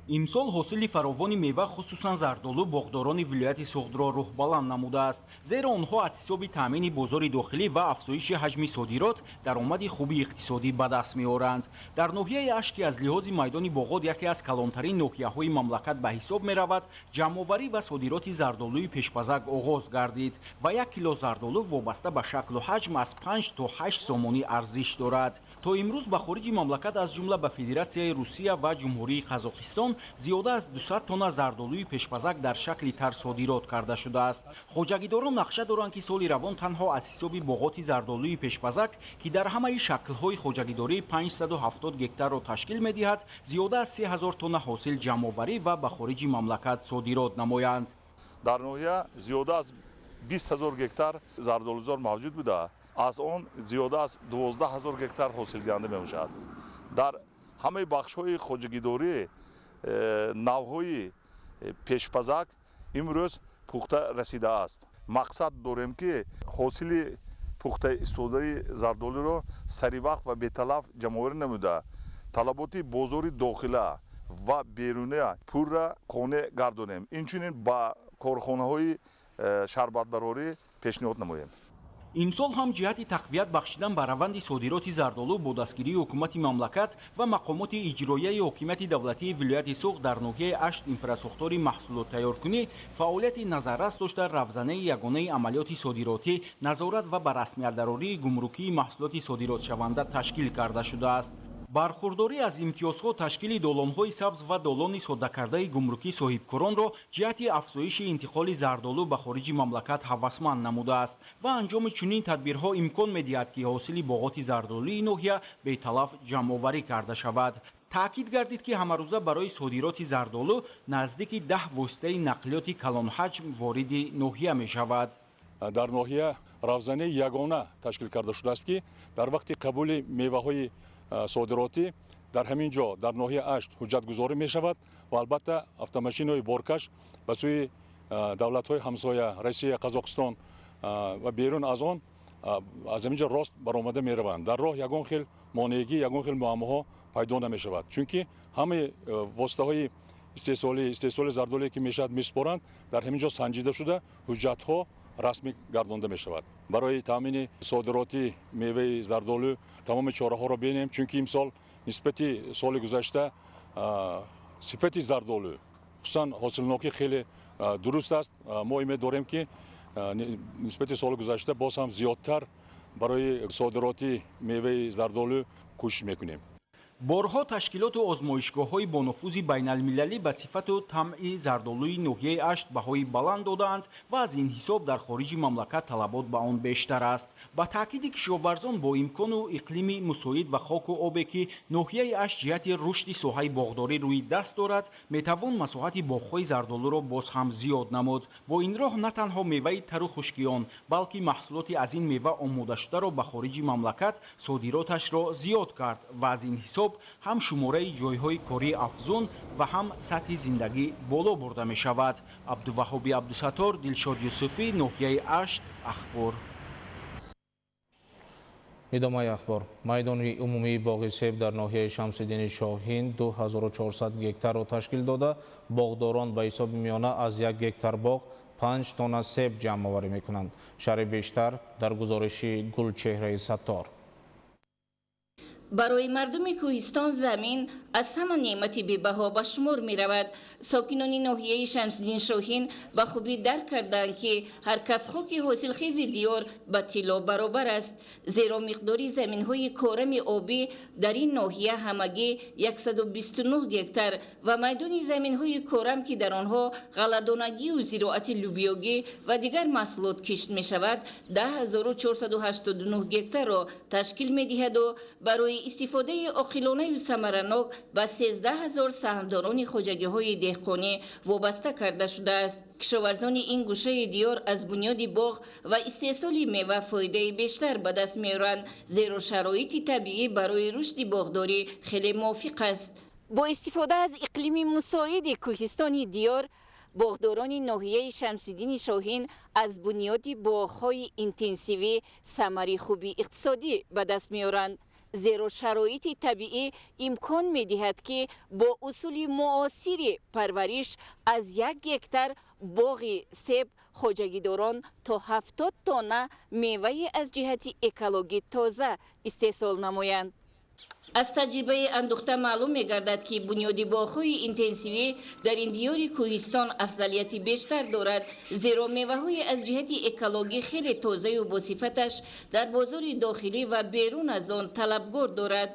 Имсол ҳосили фаровони мева, хусусан зардолу, боғдорони вилояти Суғдро рӯҳбаланд намудааст, зеро онҳо аз ҳисоби таъмини бозори дохилӣ ва афзоиши ҳаҷми содирот даромади хуби иқтисодӣ ба даст меоранд. Дар ноҳияи Ашт, ки аз лиҳози майдони боғот яке аз калонтарин ноҳияҳои мамлакат ба ҳисоб меравад, ҷамъоварӣ ва содироти зардолуи пешпазак оғоз гардид ва 1 кило зардолу вобаста ба шаклу ҳаҷм аз 5 то 8 сомонӣ арзиш дорад. То имрӯз ба хориҷи мамлакат, аз ҷумла ба Федератсияи Русия ва Ҷумҳурии Қазоқистон, зиёда аз 200 тонна зардолуи пешпазак дар шакли тар содирот карда шудааст. Хоҷагидорон нақша доранд, ки соли равон танҳо аз ҳисоби боғоти зардолуи пешпазак, ки дар ҳамаи шаклҳои хоҷагидорӣ 570 гектарро ташкил медиҳад, зиёда аз 3000 тонна ҳосил ҷамъоварӣ ва ба хориҷи мамлакат содирот намоянд. Дар ноҳия зиёда аз 20 000 гектар зардолузор мавҷуд буда, аз он зиёда аз 12 000 гектар ҳосилдиҳанда мебошад. Дар ҳамаи бахшҳои хоҷагидорӣ навҳои пешпазак имрӯз пухта расидааст. Мақсад дорем, ки ҳосили пухта истодаи зардолуро саривақт ва беталаф ҷамъоварӣ намуда, талаботи бозори дохила ва беруна пурра қонеъ гардонем. Инчунин ба корхонаҳои шарбатбарорӣ пешниҳод намоем. Имсол ҳам ҷиҳати тақвият бахшидан ба раванди содироти зардолу бо дастгирии ҳукумати мамлакат ва мақомоти иҷроияи ҳокимияти давлатии вилояти Суғд дар ноҳияи Ашт инфрасохтори маҳсулоттайёркунӣ фаъолияти назаррас дошта, равзанаи ягонаи амалиёти содиротӣ, назорат ва ба расмиятдарории гумрукии маҳсулоти содиротшаванда ташкил карда шудааст. Бархурдорӣ аз имтиёзҳо, ташкили долонҳои сабз ва долони соддакардаи гумрукӣ соҳибкоронро ҷиҳати афзоиши интиқоли зардолу ба хориҷи мамлакат ҳавасманд намудааст ва анҷоми чунин тадбирҳо имкон медиҳад, ки ҳосили боғоти зардолуи ноҳия беталаф ҷамъоварӣ карда шавад. Таъкид гардид, ки ҳамарӯза барои содироти зардолу наздики 10 воситаи нақлиёти калонҳаҷм вориди ноҳия мешавад. Дар ноҳия равзанаи ягона ташкил карда шудааст, ки дар вақти қабули меваҳои содиротӣ дар ҳамин ҷо дар ноҳияи Ашт ҳуҷҷатгузорӣ мешавад ва албатта автомашинаҳои боркаш ба сӯи давлатҳои ҳамсоя Россия, Қазоқистон ва берун аз он аз ҳамин ҷо рост баромада мераванд. Дар роҳ ягон хел монеагӣ, ягон хел муаммоҳо пайдо намешавад, чунки ҳамаи воситаҳои истеҳсоли зардоле ки мешавад месупоранд, дар ҳамин ҷо санҷида шуда ҳуҷҷатҳо расмӣ гардонда мешавад. Барои таъмини содироти меваи зардолу тамоми чораҳоро бинем, чунки имсол нисбати соли гузашта сифати зардолу, хусусан ҳосилнокӣ хеле Дуруст аст, мо умед дорем, ки нисбати соли гузашта боз ҳам зиёдтар барои содироти меваи зардолу кӯшиш мекунем. Борҳо ташкилоту озмоишгоҳҳои бонуфузи байналмилалӣ ба сифату тамъи зардолуи ноҳияи Ашт баҳои баланд додаанд ва аз ин ҳисоб дар хориҷи мамлакат талабот ба он бештар аст. Ба таъкиди кишоварзон, бо имкону иқлими мусоид ва хоку обе, ки ноҳияи Ашт ҷиҳати рушди соҳаи боғдорӣ рӯи даст дорад, метавон масоҳати боғҳои зардолуро боз ҳам зиёд намуд. Бо ин роҳ на танҳо меваи тару хушки он, балки маҳсулоти аз ин мева омодашударо ба хориҷи мамлакат содироташро зиёд кард ва аз ин ҳисоб ҳам шумораи ҷойҳои корӣ афзун ва ҳам сатҳи зиндагӣ боло бурда мешавад. Абдуваҳоби Абдусаттор, Дилшод Юсуфӣ, ноҳияи Ашт, Ахбор. Идомаи ахбор. Майдони умумии боғи себ дар ноҳияи Шамсиддини Шоҳин 2400 гектарро ташкил дода, боғдорон ба ҳисоби миёна аз 1 гектар боғ 5 тонна себ ҷамъоварӣ мекунанд. Шарҳи бештар дар гузориши Гулчеҳраи Саттор. Барои мардуми кӯҳистон замин аз ҳама неъмати бебаҳо ба шумор меравад. Сокинони ноҳияи Шамсиддин Шоҳин ба хубӣ дарк карданд, ки ҳар каф хоки ҳосилхези диёр ба тилло баробар аст, зеро миқдори заминҳои корами обӣ дар ин ноҳия ҳамагӣ 129 гектар ва майдони заминҳои корам, ки дар онҳо ғалладонагию зироати лӯбиёгӣ ва дигар маҳсулот кишт мешавад, 10489 гектарро ташкил медиҳаду барои истифодаи оқилонаю самаранок ба 13 000 саҳмдорони хоҷагиҳои деҳқонӣ вобаста карда шудааст. Кишоварзони ин гӯшаи диёр аз бунёди боғ ва истеҳсоли мева фоидаи бештар ба даст меоранд, зеро шароити табиӣ барои рушди боғдорӣ хеле мувофиқ аст. Бо истифода аз иқлими мусоиди кӯҳистони диёр, боғдорони ноҳияи Шамсиддини Шоҳин аз бунёди боғҳои интенсивӣ самари хуби иқтисодӣ ба даст меоранд, зеро шароити табиӣ имкон медиҳад, ки бо усули муосири парвариш аз 1 гектар боғи себ хоҷагидорон то 70 тонна меваи аз ҷиҳати экологӣ тоза истеҳсол намоянд. Аз таҷрибаи андӯхта маълум мегардад, ки бунёди боғҳои интенсивӣ дар ин диёри кӯҳистон афзалияти бештар дорад, зеро меваҳои аз ҷиҳати экологӣ хеле тозаю босифаташ дар бозори дохилӣ ва берун аз он талабгор дорад.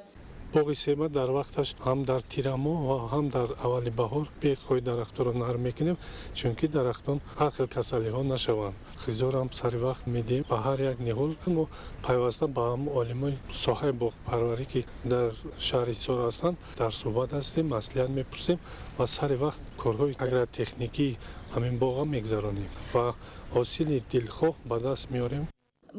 Боғи себа дар вақташ ҳам дар тирамоҳ ва ҳам дар аввали баҳор бехои дарахтонро нарм мекунем, чунки дарахтон ҳар хел касалиҳо нашаванд. Ғизорам сари вақт медиҳем ба ҳар як ниҳол. Мо пайваста ба ҳам олимои соҳаи боғпарварӣ, ки дар шаҳри Ҳисор ҳастанд, дар суҳбат ҳастем, маслиҳат мепурсем ва сари вақт корҳои агротехникии ҳамин боғам мегузаронем ва ҳосили дилхоҳ ба даст меорем.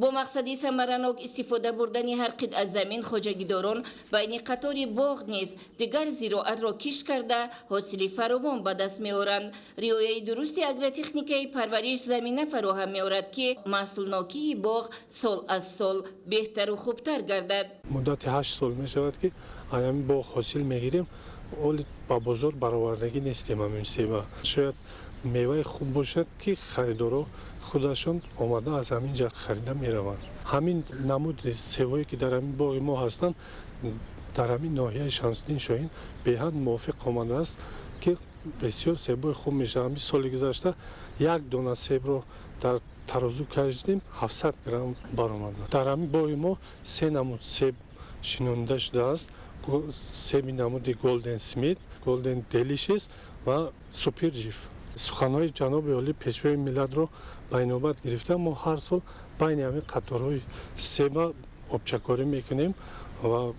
Бо мақсади самаранок истифода бурдани ҳар қитъа замин, хоҷагидорон байни қатори боғ низ дигар зироатро кишт карда, ҳосили фаровон ба даст меоранд. Риояи дурусти агротехникаи парвариш замина фароҳам меорад, ки маҳсулнокии боғ сол аз сол беҳтару хубтар гардад. Муддати 8 сол мешавад, ки аз ҳамин боғ ҳосил мегирем. Оли ба бозор баровардагӣ нестем. Ҳамин себа шояд меваи хуб бошад, ки харидоро худашон омада аз ҳамин ҷа харида мераванд. Ҳамин намуди себое, ки дар ҳамин боғи мо ҳастанд, дар ҳамин ноҳияи Шамсиддин Шоҳин беҳад мувофиқ омадааст, ки бисёр себои хуб мешавад. Ҳамин соли гузашта як дона себро дар тарозу кашидем, 700 грамм баромада. Дар ҳамин боғи мо се намуд себ шинонида шудааст: себи намуди Голден Смит, Голден Делишес ва Супер Жиф. Суханҳои ҷаноби олӣ, Пешвои миллатро ба инобат гирифта, мо ҳар сол байни ҳамин қаторҳои себа обчакорӣ мекунем ва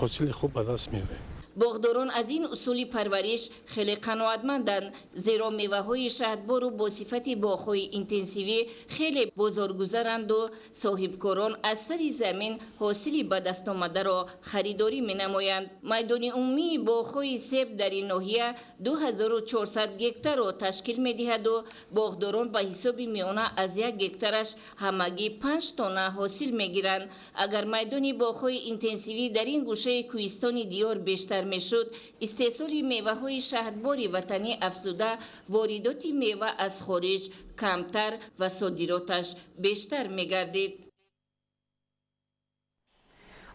ҳосили хуб ба даст меорем. Боғдорон аз ин усули парвариш хеле қаноатманданд, зеро меваҳои шаҳдбору бо сифати боғҳои интенсивӣ хеле бозоргузаранду соҳибкорон аз сари замин ҳосили ба дастомадаро харидорӣ менамоянд. Майдони умумии боғҳои себ дар ин ноҳия 2400 гектарро ташкил медиҳаду боғдорон ба ҳисоби миёна аз 1 гектараш ҳамагӣ 5 тонна ҳосил мегиранд. Агар майдони боғҳои интенсивӣ дар ин гӯшаи кӯҳистони диёр бештар мешуд, истеҳсоли меваҳои шаҳдбори ватанӣ афзуда, воридоти мева аз хориҷ камтар ва содироташ бештар мегардид.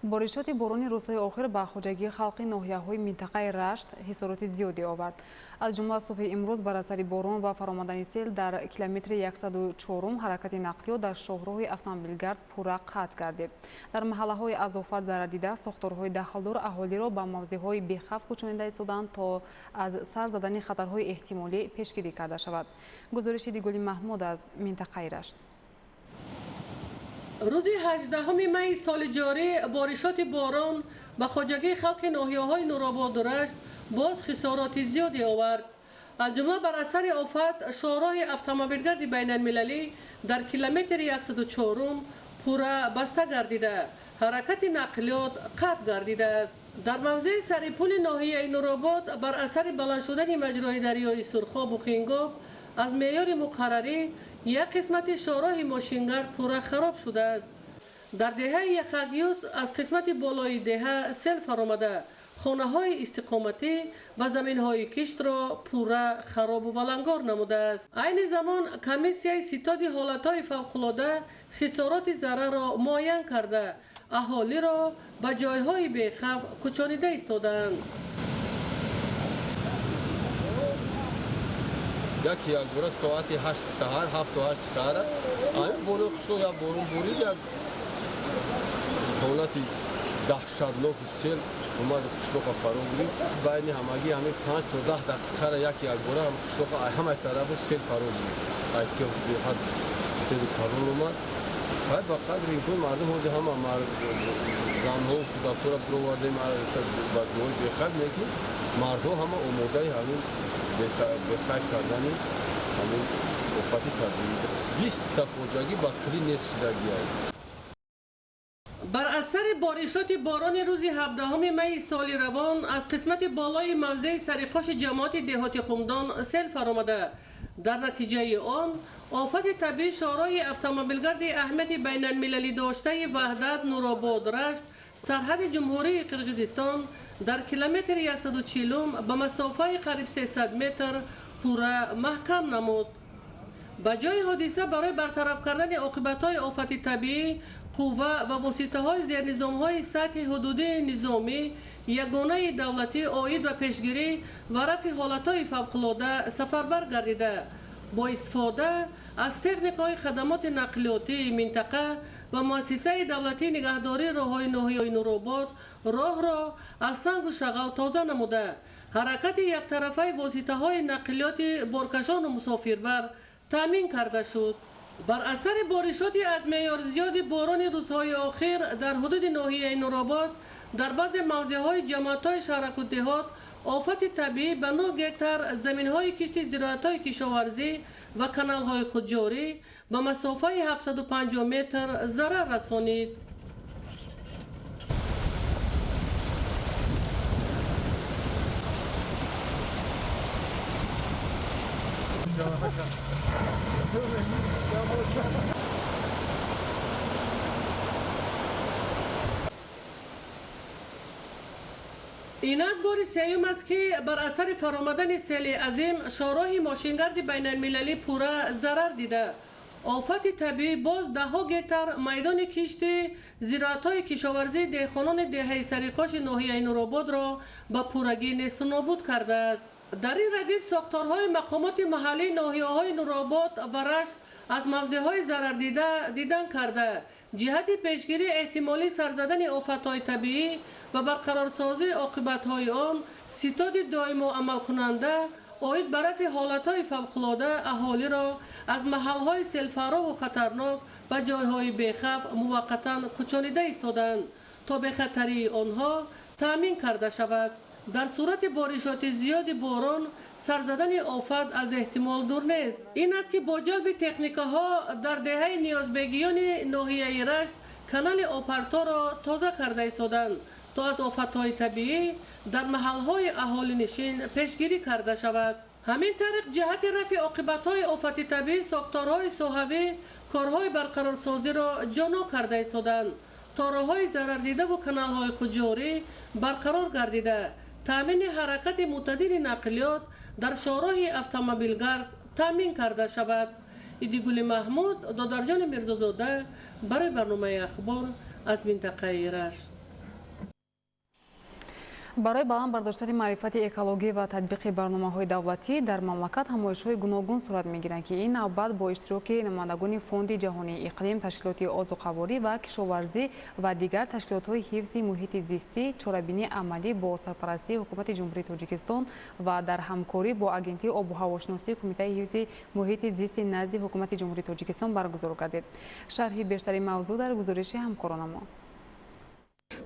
Боришоти борони рӯзҳои охир ба хоҷагии халқи ноҳияҳои минтақаи Рашт ҳисороти зиёде овард. Аз ҷумла субҳи имрӯз бар асари борон ва фаромадани сел дар километри 104 ҳаракати нақлиёт дар шоҳроҳи автомобилгард пурра қатъ гардид. Дар маҳаллаҳои аз офат зарардида сохторҳои дахлдор аҳолиро ба мавзеъҳои бехавф кӯчонида истоданд, то аз сар задани хатарҳои эҳтимолӣ пешгирӣ карда шавад. Гузориши Дигули Маҳмуд аз минтақаи Рашт. Рӯзи 18 майи соли ҷорӣ боришоти борон ба хоҷагии халқи ноҳияҳои Нурободу Рашт боз хисороти зиёде овард. Аз ҷумла бар асари офат шоҳроҳи автомобилгарди байналмилалӣ дар километри 104 пурра баста гардида, ҳаракати нақлиёт қатъ гардидааст. Дар мавзеи Сарипули ноҳияи Нуробод бар асари баланд шудани маҷрои дарёи Сурхобу Хингоб аз меъёри муқаррарӣ як қисмати шоҳроҳи мошингард пурра хароб шудааст. Дар деҳаи Яхагюз аз қисмати болои деҳа сел фаромада, хонаҳои истиқоматӣ ва заминҳои киштро пурра харобу валангор намудааст. Айни замон комиссияи ситоди ҳолатҳои фавқулода хисороти зарарро муайян карда, аҳолиро ба ҷойҳои бехавф кӯчонида истодаанд. Яки якбора соати 8 саҳар, 7-8 саҳара ҳамин болои қишлоқ як борон борид, як ҳолати даҳшатноки сел омад, қишлоқа фаро гирифт. Байни ҳамагӣ ҳамин 5 то 10 дақиқара яки якбора ҳам қишлоқа ҳамаи тарафу сел фаро гирифт. Беҳад сели калон омад. Хай ба қадри имкон мардум ҳозир ҳама занҳо кӯдакҳоро бировардем ба ҷоҳои бехавф, лекин мардҳо ҳама омодаи ҳамин бехавф кардани ҳамин офати табиӣ. 20 та хоҷагӣ ба куллӣ нест шудагианд. Бар асари боришоти борони рӯзи 17 майи соли равон аз қисмати болои мавзеи Сариқоши ҷамоати деҳоти Хумдон сел фаромада, дар натиҷаи он офати табиӣ шоҳроҳи автомобилгарди аҳамияти байналмилалӣ доштаи Ваҳдат Нуробод Рашт сарҳади Ҷумҳурии Қирғизистон дар километри 140 ба масофаи қариб 300 метр пурра маҳкам намуд. Ба ҷои ҳодиса барои бартараф кардани оқибатҳои офати табиӣ қувва ва воситаҳои зернизомҳои сатҳи ҳудудии низомӣ ягонаи давлатӣ оид ба пешгирӣ ва рафъи ҳолатҳои фавқулода сафарбар гардида, бо истифода аз техникаҳои хадамоти нақлиётии минтақа ва муассисаи давлатии нигаҳдории роҳҳои ноҳияи Нуробод роҳро аз сангу шағал тоза намуда, ҳаракати яктарафаи воситаҳои нақлиёти боркашону мусофирбар таъмин карда шуд. Бар асари боришоти аз меъёр зиёди борони рӯзҳои охир дар ҳудуди ноҳияи Нуробод дар баъзе мавзеъҳои ҷамоатҳои шаҳраку деҳот офати табиӣ ба 9 гектар заминҳои кишти зироатҳои кишоварзӣ ва каналҳои худҷорӣ ба масофаи 750 метр зарар расонид. Инак бори сеюм аст, ки бар асари фаромадани сели азим шоҳроҳи мошингарди байналмилалӣ пурра зарар дида, офати табиӣ боз даҳҳо гектар майдони кишти зироатҳои кишоварзии деҳқонони деҳаи Сариқоши ноҳияи Нурободро ба пуррагӣ несту нобуд кардааст. Дар ин радиф сохторҳои мақомоти маҳаллии ноҳияҳои Нуробод ва Рашт аз мавзеъҳои зарардида дидан карда, ҷиҳати пешгирии эҳтимолии сарзадани офатҳои табиӣ ва барқарорсозии оқибатҳои он ситоди доимо амалкунанда оид ба рафъи ҳолатҳои фавқулода аҳолиро аз маҳалҳои селфарову хатарнок ба ҷойҳои бехавф муваққатан кӯчонида истоданд, то бехатарии онҳо таъмин карда шавад. Дар сурати боришоти зиёди борон сарзадани офат аз эҳтимол дур нест. Ин аст, ки бо ҷалби техникаҳо дар деҳаи Ниёзбегиёни ноҳияи Рашт канали опарторо тоза карда истоданд, то аз офатҳои табиӣ дар маҳалҳои аҳолинишин пешгирӣ карда шавад. Ҳамин тариқ ҷиҳати рафъи оқибатҳои офати табиӣ сохторҳои соҳавӣ корҳои барқарорсозиро ҷоно карда истоданд, то роҳҳои зарардидаву каналҳои худҷорӣ барқарор гардида, таъмини ҳаракати мӯътадили нақлиёт дар шоҳроҳи автомобилгард таъмин карда шавад. Идигули Маҳмуд, Додарҷони Мирзозода барои барномаи Ахбор аз минтақаи Рашт. Барои баланд бардоштани маърифати экологӣ ва татбиқи барномаҳои давлатӣ дар мамлакат ҳамоишҳои гуногун сурат мегиранд, ки ин навбат бо иштироки намояндагони Фонди ҷаҳонии иқлим, ташкилоти озуқаворӣ ва кишоварзӣ ва дигар ташкилотҳои ҳифзи муҳити зистӣ чорабинии амалӣ бо сарпарастии Ҳукумати Ҷумҳурии Тоҷикистон ва дар ҳамкорӣ бо Агентии обуҳавошиносии Кумитаи ҳифзи муҳити зисти назди Ҳукумати Ҷумҳурии Тоҷикистон баргузор гардид. Шарҳи бештари мавзӯъ дар гузориши ҳамкоронамон.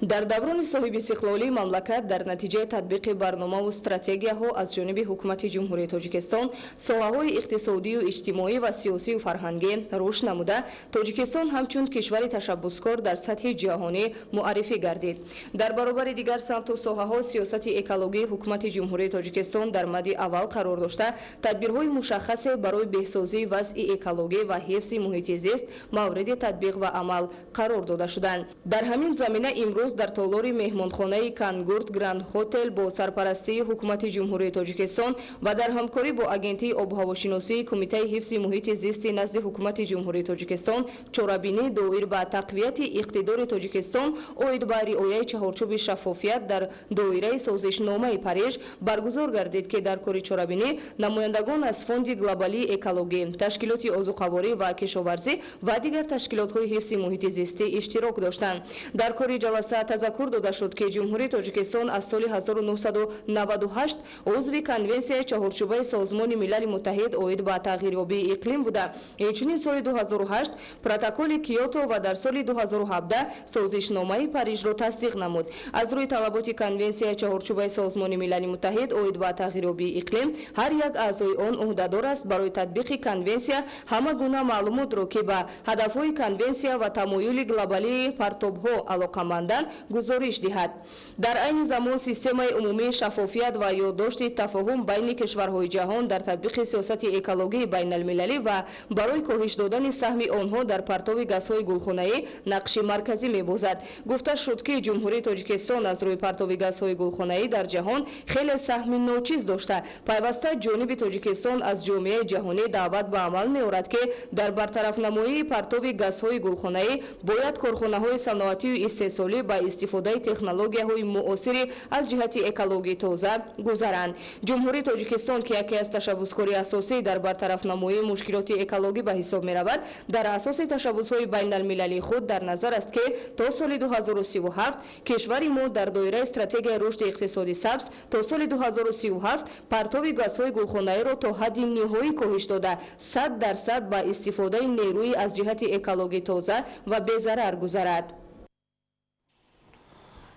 Дар даврони соҳибистиқлолии мамлакат дар натиҷаи татбиқи барномаву стратегияҳо аз ҷониби Ҳукумати Ҷумҳурии Тоҷикистон соҳаҳои иқтисодию иҷтимоӣ ва сиёсию фарҳангӣ рушд намуда, Тоҷикистон ҳамчун кишвари ташаббускор дар сатҳи ҷаҳонӣ муаррифӣ гардид. Дар баробари дигар самту соҳаҳо сиёсати экологии Ҳукумати Ҷумҳурии Тоҷикистон дар мади аввал қарор дошта, тадбирҳои мушаххасе барои беҳсозии вазъи экологӣ ва ҳифзи муҳити зист мавриди татбиқ ва амал қарор дода шуданд. Дар ҳамин замина имрӯз дар толори меҳмонхонаи Кангурт Гранд Хотел бо сарпарастии Ҳукумати Ҷумҳурии Тоҷикистон ва дар ҳамкорӣ бо Агентии обуҳавошиносии Кумитаи ҳифзи муҳити зисти назди Ҳукумати Ҷумҳурии Тоҷикистон чорабинӣ доир ба тақвияти иқтидори Тоҷикистон оид ба риояи чаҳорчӯби шаффофият дар доираи созишномаи Париж баргузор гардид, ки дар кори чорабинӣ намояндагон аз Фонди глобалии экологӣ, ташкилоти озуқаворӣ ва кишоварзӣ ва дигар ташкилотҳои ҳифзи муҳити зистӣ иштирок доштанд. Дар кори ҷаласа тазаккур дода шуд, ки Ҷумҳурии Тоҷикистон аз соли 1998 узви Конвенсияи чаҳорчӯбаи Созмони Милали Муттаҳид оид ба тағйирёбии иқлим буда, инчунин соли 2008 протоколи Киото ва дар соли 2017 созишномаи Парижро тасдиқ намуд. Аз рӯи талаботи Конвенсияи чаҳорчӯбаи Созмони Милали Муттаҳид оид ба тағйирёбии иқлим ҳар як аъзои он ӯҳдадор аст барои татбиқи конвенсия ҳама гуна маълумотро, ки ба ҳадафҳои конвенсия ва тамоюли глобалии партобҳо алоқаманданд, гузориш диҳад. Дар айни замон системаи умумии шаффофият ва ёддошти тафоҳум байни кишварҳои ҷаҳон дар татбиқи сиёсати экологии байналмилалӣ ва барои коҳиш додани саҳми онҳо дар партоби газҳои гулхонаӣ нақши марказӣ мебозад. Гуфта шуд, ки Ҷумҳурии Тоҷикистон аз рӯи партоби газҳои гулхонаӣ дар ҷаҳон хеле саҳми ночиз дошта, пайваста ҷониби Тоҷикистон аз ҷомеаи ҷаҳонӣ даъват ба амал меорад, ки дар бартарафнамоии партоби газҳои гулхонаӣ бояд корхонаҳои саноатию истеҳсолӣ ба истифодаи технологияҳои муосири аз ҷиҳати экологии тоза гузаранд. Ҷумҳурии Тоҷикистон, ки яке аз ташаббускори асосӣ дар бартарафнамоии мушкилоти экологӣ ба ҳисоб меравад, дар асоси ташаббусҳои байналмилалии худ дар назар аст, ки то соли 2037 кишвари мо дар доираи стратегияи рушди иқтисоди сабз то соли 2037 партоби газҳои гулхонаиро то ҳадди ниҳоӣ коҳиш дода, 100% ба истифодаи нерӯи аз ҷиҳати экологӣ тоза ва безарар гузарад.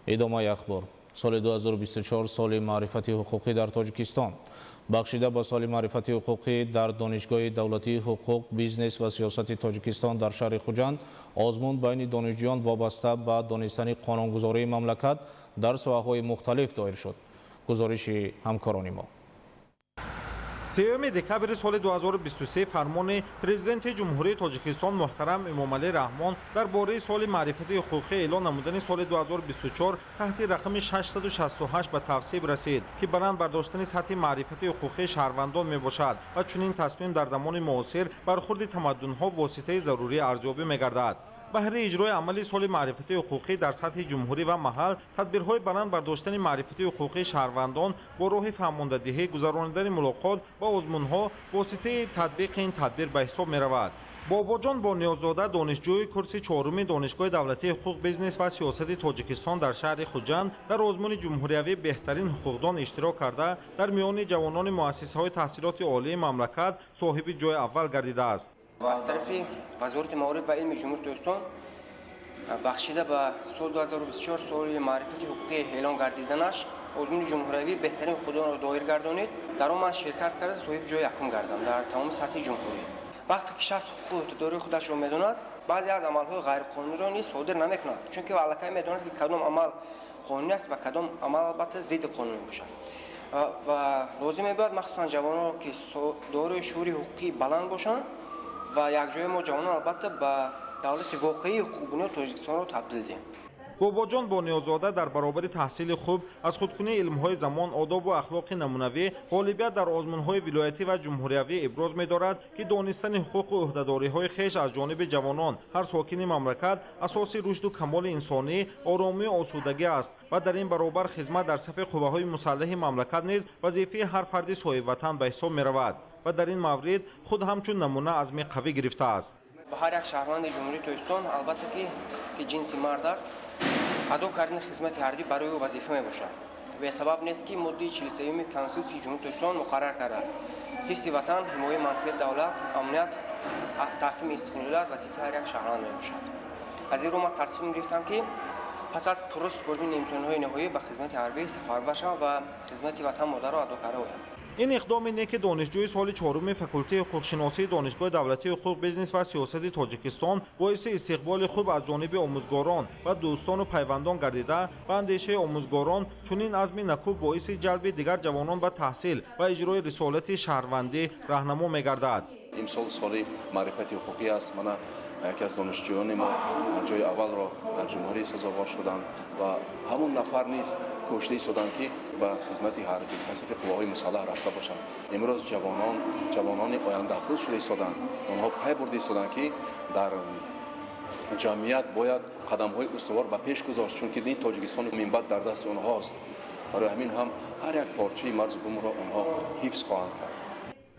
Идомаи ахбор. Соли 2024 соли маърифати ҳуқуқӣ дар Тоҷикистон. Бахшида ба соли маърифати ҳуқуқӣ дар Донишгоҳи давлатии ҳуқуқ, бизнес ва сиёсати Тоҷикистон дар шаҳри Хуҷанд озмун байни донишҷӯён вобаста ба донистани қонунгузории мамлакат дар соҳаҳои мухталиф доир шуд. Гузориши ҳамкорони мо. 3 декабри соли 2023 фармони Президенти Ҷумҳурии Тоҷикистон муҳтарам Эмомалӣ Раҳмон дар бораи соли маърифати ҳуқуқӣ эълон намудани соли 2024 таҳти рақами 668 ба тавсиб расид, ки баланд бардоштани сатҳи маърифати ҳуқуқии шаҳрвандон мебошад ва чунин тасмим дар замони муосир бархурди тамаддунҳо воситаи зарурӣ арзёбӣ мегардад. Баҳри иҷрои амали соли маърифати ҳуқуқӣ дар сатҳи ҷумҳурӣ ва маҳал тадбирҳои баланд бардоштани маърифати ҳуқуқии шаҳрвандон бо роҳи фаҳмондадиҳӣ, гузаронидани мулоқот ва озмунҳо воситаи татбиқи ин тадбир ба ҳисоб меравад. Бобоҷон Бониёзода, донишҷӯи курси чоруми Донишгоҳи давлатии ҳуқуқ, бизнес ва сиёсати Тоҷикистон дар шаҳри Хуҷанд дар озмуни ҷумҳуриявӣ беҳтарин ҳуқуқдон иштирок карда, дар миёни ҷавонони муассисаҳои таҳсилоти олии мамлакат соҳиби ҷои аввал гардидааст. Ва аз тарафи Вазорати маориф ва илми Ҷумҳурии Тоҷикистон бахшида ба соли 2024 соли маърифати ҳуқуқӣ эълон гардиданаш озмуни ҷумҳуриявӣ беҳтарин ҳуқуқдонро доир гардонид. Дар он ман ширкат карда соҳиби ҷои якум гардам дар тамоми сатҳи ҷумҳурӣ. Вақте ки шахс ҳуқуқу ӯҳдадории худашро медонад, баъзе аз амалҳои ғайриқонуниро низ содир намекунад, чунки аллакай медонад, ки кадом амал қонунӣ аст ва кадом амал албатта зидди қонунӣ бошад. Ва лозим мебояд махсусан ҷавононро, ки дорои шуури ҳуқуқӣ баланд бошанд ва якҷоя мо ҷавонон албатта ба давлати воқеии ҳуқуқбунёд Тоҷикистонро табдил диҳем. Бобоҷон Бониёзода дар баробари таҳсили хуб аз худкунии илмҳои замон, одобу ахлоқи намунавӣ, ғолибият дар озмунҳои вилоятӣ ва ҷумҳуриявӣ иброз медорад, ки донистани ҳуқуқу ӯҳдадориҳои хеш аз ҷониби ҷавонон, ҳар сокини мамлакат асоси рушду камоли инсонӣ, оромию осудагӣ аст ва дар ин баробар хизмат дар сафи қувваҳои мусаллаҳи мамлакат низ вазифаи ҳар фарди соҳибватан ба ҳисоб меравад ва дар ин маврид худ ҳамчун намуна азми қавӣ гирифтааст. Ба ҳар як шаҳрванди Ҷумҳурии Тоҷикистон, албатта, ки ҷинси мард аст, адо кардани хизмати ҳарбӣ барои ӯ вазифа мебошад. Бесабаб нест, ки моддаи 43-юми Конститутсияи Ҷумҳурии Тоҷикистон муқаррар кардааст: ҳифзи ватан, ҳимояи манфиати давлат, амният, таҳкими истиқлолият вазифаи ҳар як шаҳрванд мебошад. Аз ин рӯ ман тасмим гирифтам, ки пас аз пурра супоридани имтиҳонҳои ниҳоӣ ба хизмати ҳарбӣ сафарбар шавам ва хизмати ватан модарро адо карда оям. Ин иқдоми неки донишҷӯи соли чоруми факултети ҳуқуқшиносии Донишгоҳи давлатии ҳуқуқ, бизнес ва сиёсати Тоҷикистон боиси истиқболи хуб аз ҷониби омӯзгорон ва дӯстону пайвандон гардида, ба андешаи омӯзгорон чунин азми накӯ боиси ҷалби дигар ҷавонон ба таҳсил ва иҷрои рисолати шаҳрвандӣ раҳнамо мегардад. Имсол соли маърифати ҳуқуқӣ аст. Мана яке аз донишҷӯёни мо ҷои аввалро дар ҷумҳурӣ сазовор шуданд ва ҳамун нафар низ кӯшида истоданд, ки ба хизмати ҳарбӣ, ба сафи қувваҳои мусаллаҳ рафта бошанд. Имрӯз ҷавонон, ҷавонони ояндаαφрӯз шуда истоданд. Онҳо пай бурда истоданд, ки дар ҷамъият бояд қадамҳои устувор ба пеш гузошт, чунки ин Тоҷикистони минбаъд дар дасти онҳост. Барои ҳамин ҳам ҳар як порчаи марзу бумро онҳо ҳифз хоҳанд кард.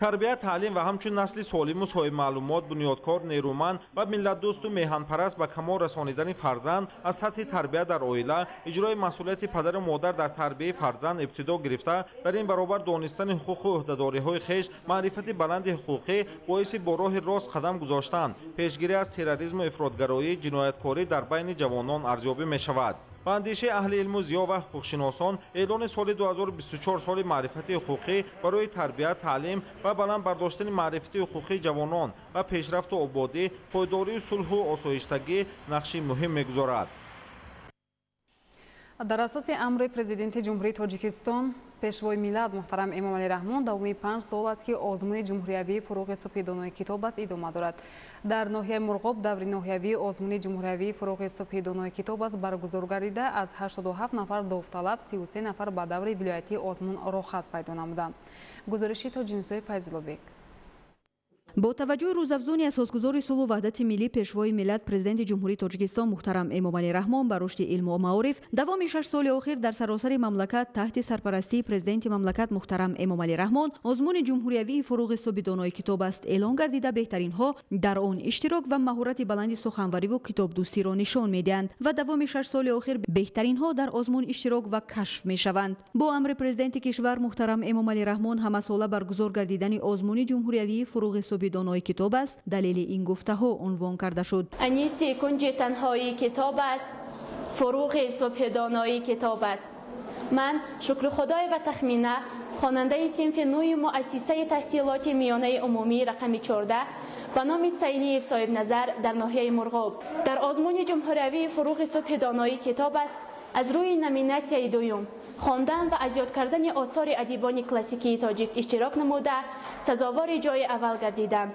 Тарбия, таълим ва ҳамчун насли солиму соҳибмаълумот, бунёдкор, нерӯманд ва миллатдӯсту меҳанпараст ба камол расонидани фарзанд аз сатҳи тарбия дар оила, иҷрои масъулияти падару модар дар тарбияи фарзанд ибтидо гирифта, дар ин баробар донистани ҳуқуқу ӯҳдадориҳои хеш, маърифати баланди ҳуқуқӣ боиси бо роҳи рост қадам гузоштан, пешгирӣ аз терроризму ифротгароӣ, ҷинояткорӣ дар байни ҷавонон арзёбӣ мешавад. Ба андешаи аҳли илму зиё ва ҳуқуқшиносон, эълони соли 2024 соли маърифати ҳуқуқӣ барои тарбия, таълим ва баланд бардоштани маърифати ҳуқуқии ҷавонон ва пешрафту ободӣ, пойдории сулҳу осоиштагӣ нақши муҳим мегузорад. Дар асоси амри Президенти Ҷумҳурии Тоҷикистон, Пешвои миллат муҳтарам Эмомалӣ Раҳмон, давоми 5 сол аст, ки озмуни ҷумҳуриявии «Фуруғи субҳи донои китоб аст» идома дорад. Дар ноҳияи Мурғоб даври ноҳиявии озмуни ҷумҳуриявии «Фуруғи субҳи донои китоб аст» баргузор гардида, аз 87 нафар довталаб 33 нафар ба даври вилоятии озмун роҳхат пайдо намуданд. Гузориши Тоҷинисои Файзуллобек. Бо таваҷҷӯҳи рӯзафзуни асосгузори сулҳу ваҳдати миллӣ, Пешвои миллат, Президенти Ҷумҳурии Тоҷикистон муҳтарам Эмомалӣ Раҳмон ба рушди илму маориф, давоми 6 соли охир дар саросари мамлакат таҳти сарпарастии Президенти мамлакат муҳтарам Эмомалӣ Раҳмон озмуни ҷумҳуриявии «Фуруғи субҳи донои китоб аст» эълон гардида, беҳтаринҳо дар он иштирок ва маҳорати баланди суханвариву китобдӯстиро нишон медиҳанд ва давоми 6 соли охир беҳтаринҳо дар озмун иштирок ва кашф мешаванд. Бо амри Президенти кишвар муҳтарам Эмомалӣ Раҳмон ҳамасола баргузор гардидани озмуни ҷумҳуриявии «Фуруғи субҳи донои китоб аст» далели ин гуфтаҳо унвон карда шуд. Аниси кунҷи танҳои китоб аст, фуруғи субҳи донои китоб аст. Ман Шукрухудоева Тахмина, хонандаи синфи нӯи муассисаи таҳсилоти миёнаи умумии рақами 14 ба номи Сайниев Соҳибназар дар ноҳияи Мурғоб, дар озмуни ҷумҳуриявии «Фуруғи субҳи донои китоб аст» аз рӯи номинатсияи дуюм «Хондан ва аз ёд кардани осори адибони классикии тоҷик» иштирок намуда, сазовори ҷои аввал гардидам.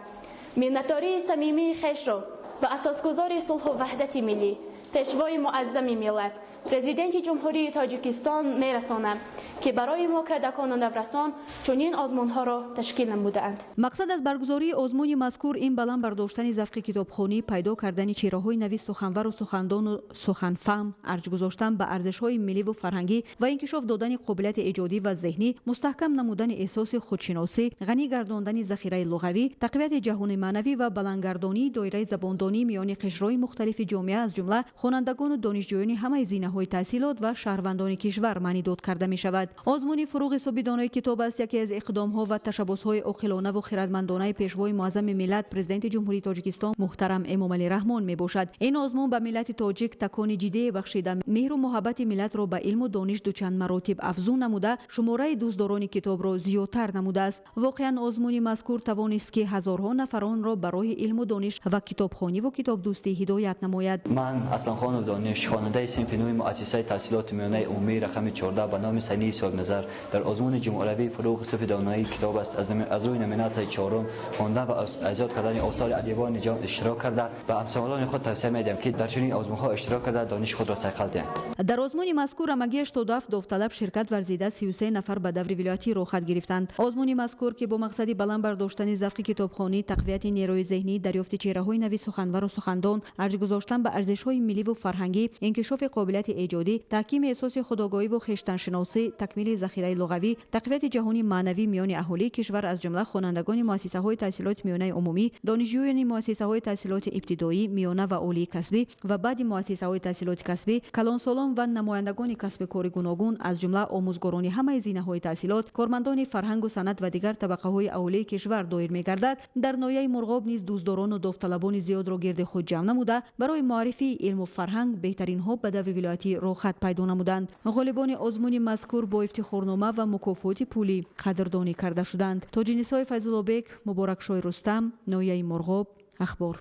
Миннатдории самимии хешро ба асосгузори сулҳу ваҳдати миллӣ, Пешвои муаззами миллат, Президенти Ҷумҳурии Тоҷикистон мерасонам, ки барои мо кӯдакону наврасон чунин озмунҳоро ташкил намудаанд. Мақсад аз баргузории озмуни мазкур ин баланд бардоштани завқи китобхонӣ, пайдо кардани чеҳраҳои нави суханвару сухандону суханфаҳм, арҷ гузоштан ба арзишҳои милливу фарҳангӣ ва инкишоф додани қобилияти эҷодӣ ва зеҳнӣ, мустаҳкам намудани эҳсоси худшиносӣ, ғанӣ гардондани захираи луғавӣ, тақвияти ҷаҳони маънавӣ ва баландгардонии доираи забондонӣ миёни қишрҳои мухталифи ҷомеа, аз ҷумла хонандагону донишҷӯёни ҳамаи зинаҳои таҳсилот ва шаҳрвандони кишвар маънидод карда мешавад. Озмуни «Фуруғи субҳи донои китоб аст» яке аз иқдомҳо ва ташаббусҳои оқилонаву хирадмандонаи Пешвои муаззами миллат, Президенти Ҷумҳурии Тоҷикистон муҳтарам Эмомалӣ Раҳмон мебошад. Ин озмун ба миллати тоҷик такони ҷиддие бахшида, меҳру муҳаббати миллатро ба илму дониш дучанд маротиб афзун намуда, шумораи дӯстдорони китобро зиёдтар намудааст. Воқеан, озмуни мазкур тавонист, ки ҳазорҳо нафаронро ба роҳи илму дониш ва китобхониву китобдӯстӣ ҳидоят намояд. Ман аз Арсланхонов Дониш, хонандаи синфи нӯҳи муассисаи таҳсилоти миёнаи умумии рақами 14 ба номи Сании Соҳибназар дар озмуни ҷумҳуриявии фурӯғи субҳи доноии китоб аст аз рӯи номинатсияи чорум хондан ва аз ёд кардани осори адибони ҷаҳон иштирок карда, ба ҳамсолони худ тавсия медиҳам, ки дар чунин озмунҳо иштирок карда, дониши худро сайқал диҳанд. Дар озмуни мазкур ҳамагӣ 87 довталаб ширкат варзида, 33 нафар ба даври вилоятӣ роҳхат гирифтанд. Озмуни мазкур, ки бо мақсади баланд бардоштани завқи китобхонӣ, тақвияти нерӯи зеҳнӣ, дарёфти чеҳраҳои нави суханвару сухандон, арҷ гузоштан ба арзишҳои милливу фарҳангӣ, инкишофи қобилияти эҷодӣ, таҳкими эҳсоси худогоҳиву хештаншиносӣ, такмили захираи луғавӣ, тақвияти ҷаҳони маънавӣ миёни аҳолии кишвар, аз ҷумла хонандагони муассисаҳои таҳсилоти миёнаи умумӣ, донишҷӯёни муассисаҳои таҳсилоти ибтидоӣ, миёна ва олии касбӣ ва баъди муассисаҳои таҳсилоти касбӣ, калонсолон ва намояндагони касби кори гуногун, аз ҷумла омӯзгорони ҳамаи зинаҳои таҳсилот, кормандони фарҳангу санъат ва дигар табақаҳои аҳолии кишвар доир мегардад, дар ноҳияи Мурғоб низ дӯстдорону довталабони зиёдро гирди худ ҷамъ намуда, барои муаррифии илму фарҳанг беҳтаринҳо ба даври вилоятӣ роҳхат пайдо намуданд. Ғолибони озмуни мазкур бо ифтихорнома ва мукофоти пулӣ қадрдонӣ карда шуданд. Тоҷинисои Файзуллобек, Муборакшои Рустам, ноҳияи Мурғоб, Ахбор.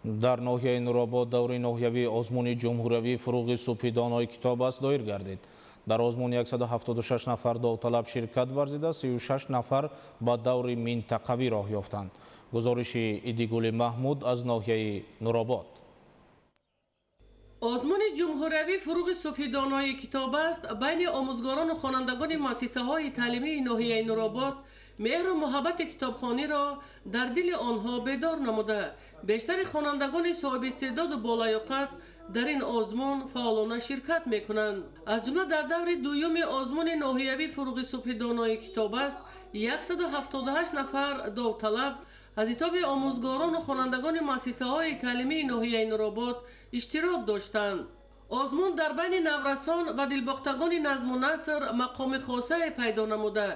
Дар ноҳияи Нуробод даври ноҳиявии озмуни ҷумҳуриявии фурӯғи субҳи донои китоб аст доир гардид. Дар озмун 176 нафар довталаб ширкат варзида, 36 нафар ба даври минтақавӣ роҳ ёфтанд. Гузориши Идигули Маҳмуд аз ноҳияи Нуробод. Озмуни ҷумҳуриявии фурӯғи субҳи донои китоб аст байни омӯзгорону хонандагони муассисаҳои таълимии ноҳияи Нуробод меҳру муҳаббати китобхониро дар дили онҳо бедор намуда, бештари хонандагони соҳибистеъдоду болаёқат дар ин озмун фаъолона ширкат мекунанд. Аз ҷумла дар даври дуюми озмуни ноҳиявии фурӯғи субҳи донои китоб аст 178 нафар довталаб аз ҳисоби омӯзгорону хонандагони муассисаҳои таълимии ноҳияи Нуробод иштирок доштанд. Озмун дар байни наврасон ва дилбохтагони назму наср мақоми хосае пайдо намуда,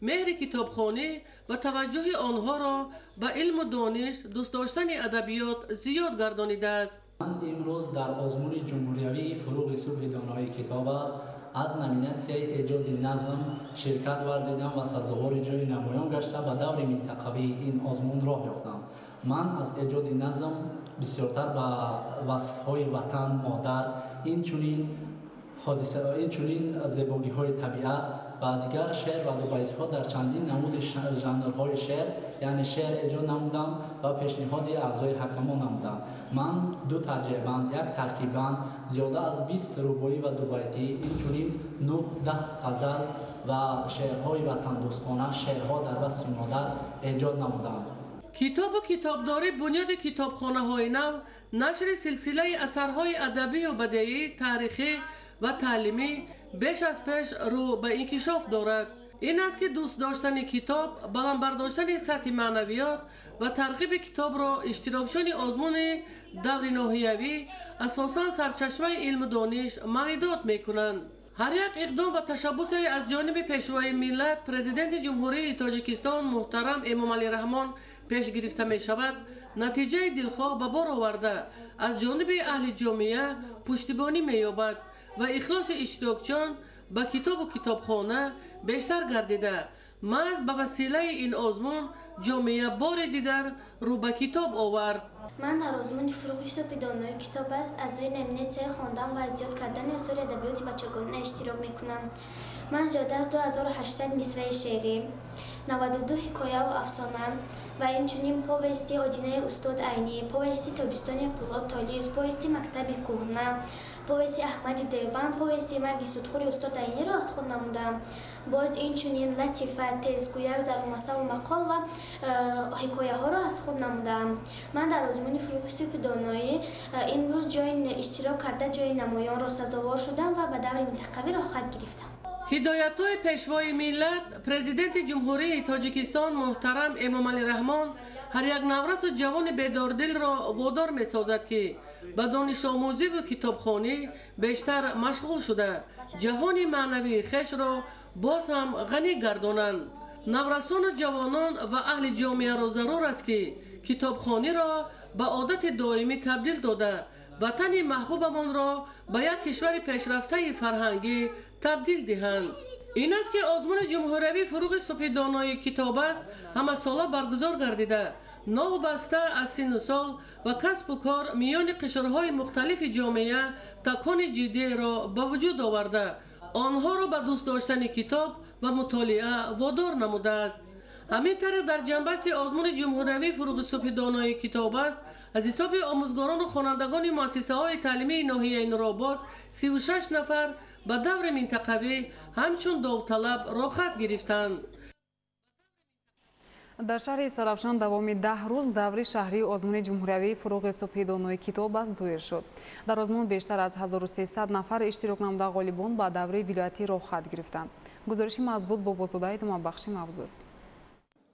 меҳри китобхонӣ ва таваҷҷӯҳи онҳоро ба илму дониш, дӯст доштани адабиёт зиёд гардонидааст. Ман имрӯз дар озмуни ҷумҳуриявии фурӯғи субҳи донои китоб аст аз номинатсияи эҷоди назм ширкат варзидам ва сазовори ҷои намоён гашта, ба даври минтақавии ин озмун роҳ ёфтам. Ман аз эҷоди назм бисёртар ба васфҳои ватан, модар, инчунин зебогиҳои табиат ва дигар шеър ва дубайтҳо дар чандин намуди жанрҳои шеър, яъне шеър эҷод намудам ва пешниҳоди аъзои ҳакамон намудам. Ман ду тарҷеъбанд, як таркиббанд, зиёда аз 20 рубоӣ ва дубайтӣ, инчунин 9-10 ғазал ва шеърҳои ватандӯстона, шеърҳо дар васфи модар эҷод намудам. Китобу китобдорӣ, бунёди китобхонаҳои нав, нашри силсилаи асарҳои адабию бадеӣ, таърихӣ ва таълимӣ беш аз пеш рӯ ба инкишоф дорад. Ин аст ки дӯст доштани китоб, баланд бардоштани сатҳи маънавиёт ва тарғиби китобро иштирокчиёни озмуни даври ноҳиявӣ асосан сарчашмаи илму дониш маънидод мекунанд. Ҳар як иқдом ва ташаббусе аз ҷониби Пешвои миллат, Президенти Ҷумҳурии Тоҷикистон муҳтарам Эмомалӣ Раҳмон пеш гирифта мешавад, натиҷаи дилхоҳ ба бор оварда, аз ҷониби аҳли ҷомеа пуштибонӣ меёбад ва ихлоси иштирокчиён ба китобу китобхона бештар гардида, маҳз ба василаи ин озмун ҷомеа бори дигар рӯ ба китоб овард. Ман дар озмуни фурӯғи субҳи донои китоб аст аз рӯи номинатсияи хондан ва аз ёд кардани осори адабиёти бачагона иштирок мекунам. Ман зиёда аз 2800 мисраи шеърӣ, 92 ҳикояву афсона ва инчунин повести Одинаи устод Айнӣ, повести Тобистони Қуллот Толиз, повести Мактаби кӯҳна, повести Аҳмади Девбанд, повести Марги судхӯри устод Айниро аз худ намудам. Боз инчунин латифа, тезгӯяк, зарбулмасалу мақол ва ҳикояҳоро аз худ намудам. Ман дар озмуни фурӯғи субҳи доноӣ имрӯз ҷои иштирок карда, ҷои намоёнро сазовор шудам ва ба даври минтақавӣ роҳхат гирифтам. Ҳидоятҳои Пешвои миллат, Президенти Ҷумҳурии Тоҷикистон муҳтарам Эмомалӣ Раҳмон ҳар як наврасу ҷавони бедордилро водор месозад, ки ба донишомӯзиву китобхонӣ бештар машғул шуда, ҷаҳони маънавии хешро боз ҳам ғанӣ гардонанд. Наврасону ҷавонон ва аҳли ҷомеаро зарур аст, ки китобхониро ба одати доимӣ табдил дода, ватани маҳбубамонро ба як кишвари пешрафтаи фарҳангӣ табдил диҳанд. Ин аст, ки озмуни ҷумҳуриявии фурӯғи субҳи донои китоб аст ҳамасола баргузор гардида, Новобаста аз синну сол ва касбу кор миёни қишрҳои мухталифи ҷомеа такони ҷиддиеро ба вуҷуд оварда, онҳоро ба дӯст доштани китоб ва мутолиа водор намудааст. Ҳамин тариқ, дар ҷанбасти озмуни ҷумҳуриявии «Фуруғи субҳи донои китоб аст» аз ҳисоби омӯзгорону хонандагони муассисаҳои таълимии ноҳияи Нуробод 36 нафар ба даври минтақавӣ ҳамчун довталаб роҳхат гирифтанд. Дар шаҳри Истаравшан давоми 10 рӯз даври шаҳрии озмуни ҷумҳуриявии «Фуруғи субҳи донои китоб аст» доир шуд. Дар озмун бештар аз 1300 нафар иштирок намуда, ғолибон ба даври вилоятӣ роҳхат гирифтанд. Гузориши Мазбут Бобозода идомабахши мавзӯст.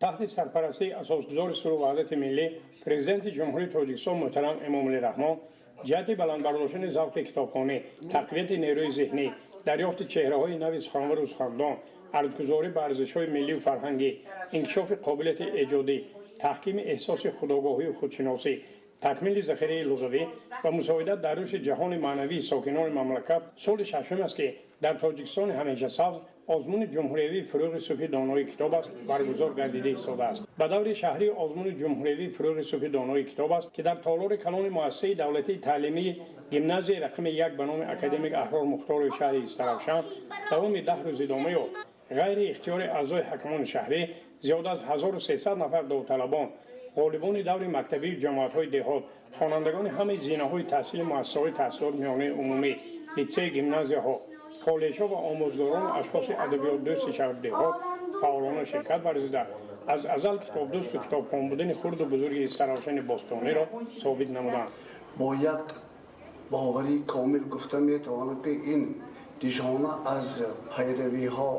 Таҳти сарпарастии асосгузори сулҳу ваҳдати миллӣ, Президенти Ҷумҳурии Тоҷикистон муҳтарам Эмомалӣ Раҳмон, ҷиҳати баланд бардоштани завқи китобхонӣ, тақвияти нерӯи зеҳнӣ, дарёфти чеҳраҳои нави суханвару сухандон, арҷгузорӣ ба арзишҳои миллию фарҳангӣ, инкишофи қобилияти эҷодӣ, таҳкими эҳсоси худогоҳию худшиносӣ, такмили захираи луғавӣ ва мусоидат дар рушди ҷаҳони маънавии сокинони мамлакат, соли шашум аст, ки дар Тоҷикистони ҳамешасабз озмуни ҷумҳуриявии «Фуруғи субҳи донои китоб аст» баргузор гардида истодааст. Ба даври шаҳрии озмуни ҷумҳуриявии «Фуруғи субҳи донои китоб аст», ки дар толори калони муассисаи давлатии таълимии гимназияи рақами 1 ба номи академик Аҳрор Мухторови шаҳри Истаравшан давоми 10 рӯз идома ёфт, ғайри ихтиёри аъзои ҳакамони шаҳрӣ зиёда аз 1300 нафар довталабон, ғолибони даври мактабии ҷамоатҳои деҳот, хонандагони ҳамаи зинаҳои таҳсили муассисаҳои таҳсилоти миёнаи умумӣ, литсей, гимназияҳо, коллеҷҳо ва омӯзгорону ашхоси адабиётдӯсти шаҳру деҳот фаъолона ширкат варзида, аз азал китобдӯсту китобхон будани хурду бузурги Истаравшани бостониро собит намуданд. Бо як боварии комил гуфта метавонам, ки ин нишона аз пайравиҳо,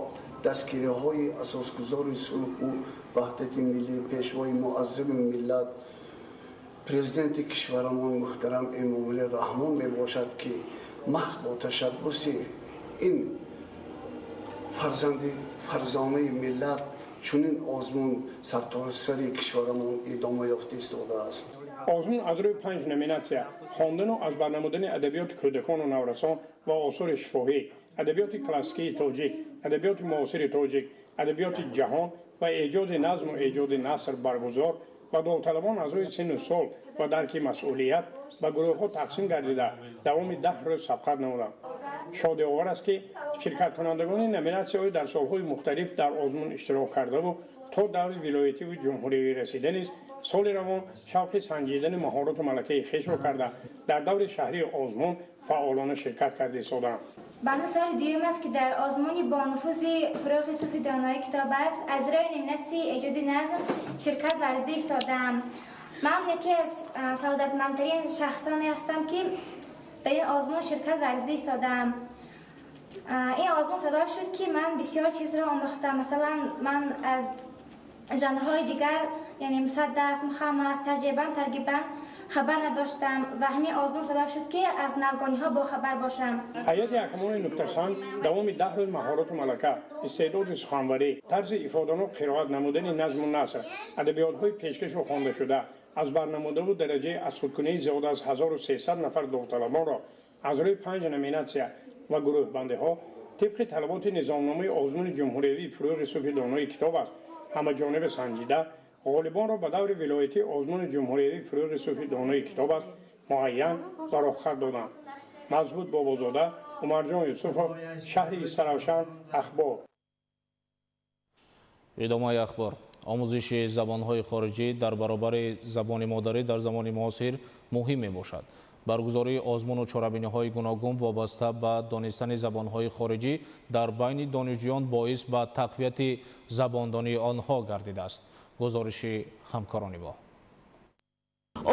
дастгириҳои асосгузори сулҳу ваҳдати миллӣ, Пешвои муаззами миллат, Президенти кишварамон муҳтарам Эмомалӣ Раҳмон мебошад, ки маҳз бо ташаббуси ин фарзанди фарзонаи миллат чунин озмун сартосари кишварамон идома ёфта истодааст. Озмун аз рӯи панҷ номинатсия: хондану аз барнамудани адабиёти кӯдакону наврасон ва осори шифоҳӣ, адабиёти классикии тоҷик, адабиёти муосири тоҷик, адабиёти ҷаҳон ва эҷоди назму эҷоди наср баргузор ва довталабон аз рӯи синну сол ва дарки масъулият ба гурӯҳҳо тақсим гардида, давоми 10 рӯз сабқат намуданд. Шодиовар аст, ки ширкаткунандагони номинатсияҳои дар солҳои мухталиф дар озмун иштирок кардаву то даври вилоятиву ҷумҳуриявӣ расида низ соли равон шавқи санҷидани маҳорату малакаи хешро карда, дар даври шаҳрии озмун фаъолона ширкат карда истоданд. Банда соли дуюм аст, ки дар озмуни бонуфузи «Фуруғи субҳи донои китоб аст» аз рӯи номинатсияи эҷоди назм ширкат варзида истодаам. Ман яке аз саодатмандтарин шахсоне ҳастам, ки дар ин озмун ширкат варзида истодаам. Ин озмун сабаб шуд, ки ман бисёр чизро омӯхтам. Масалан, ман аз жанрҳои дигар, яъне мусаддас, мухаммас, тарҷеъбанд, таргиббанд хабар надоштам ва ҳамин озмун сабаб шуд, ки аз навгониҳо бохабар бошам. Ҳайати ҳакамони нуктасанҷ давоми 10 рӯз маҳорату малака, истеъдоди суханварӣ, тарзи ифоданок қироат намудани назму наср, адабиётҳои пешкашу хондашуда, аз барнамудаву дараҷаи азхудкунии зиёда аз 1300 нафар довталабонро аз рӯи панҷ номинатсия ва гурӯҳбандиҳо тибқи талаботи низомномаи озмуни ҷумҳуриявии «Фуруғи субҳи донои китоб аст» ҳамаҷониба санҷида, ғолибонро ба даври вилоятии озмуни ҷумҳуриявии «Фуруғи субҳи донои китоб аст» муайян ва роҳхат доданд. Мазбут Бобозода, Умарҷон Юсуфов, шаҳри Истаравшан, Ахбор. Идомаи ахбор. Омӯзиши забонҳои хориҷӣ дар баробари забони модарӣ дар замони муосир муҳим мебошад. Баргузории озмуну чорабиниҳои гуногун вобаста ба донистани забонҳои хориҷӣ дар байни донишҷӯён боис ба тақвияти забондонии онҳо гардидааст. Гузориши ҳамкорони мо.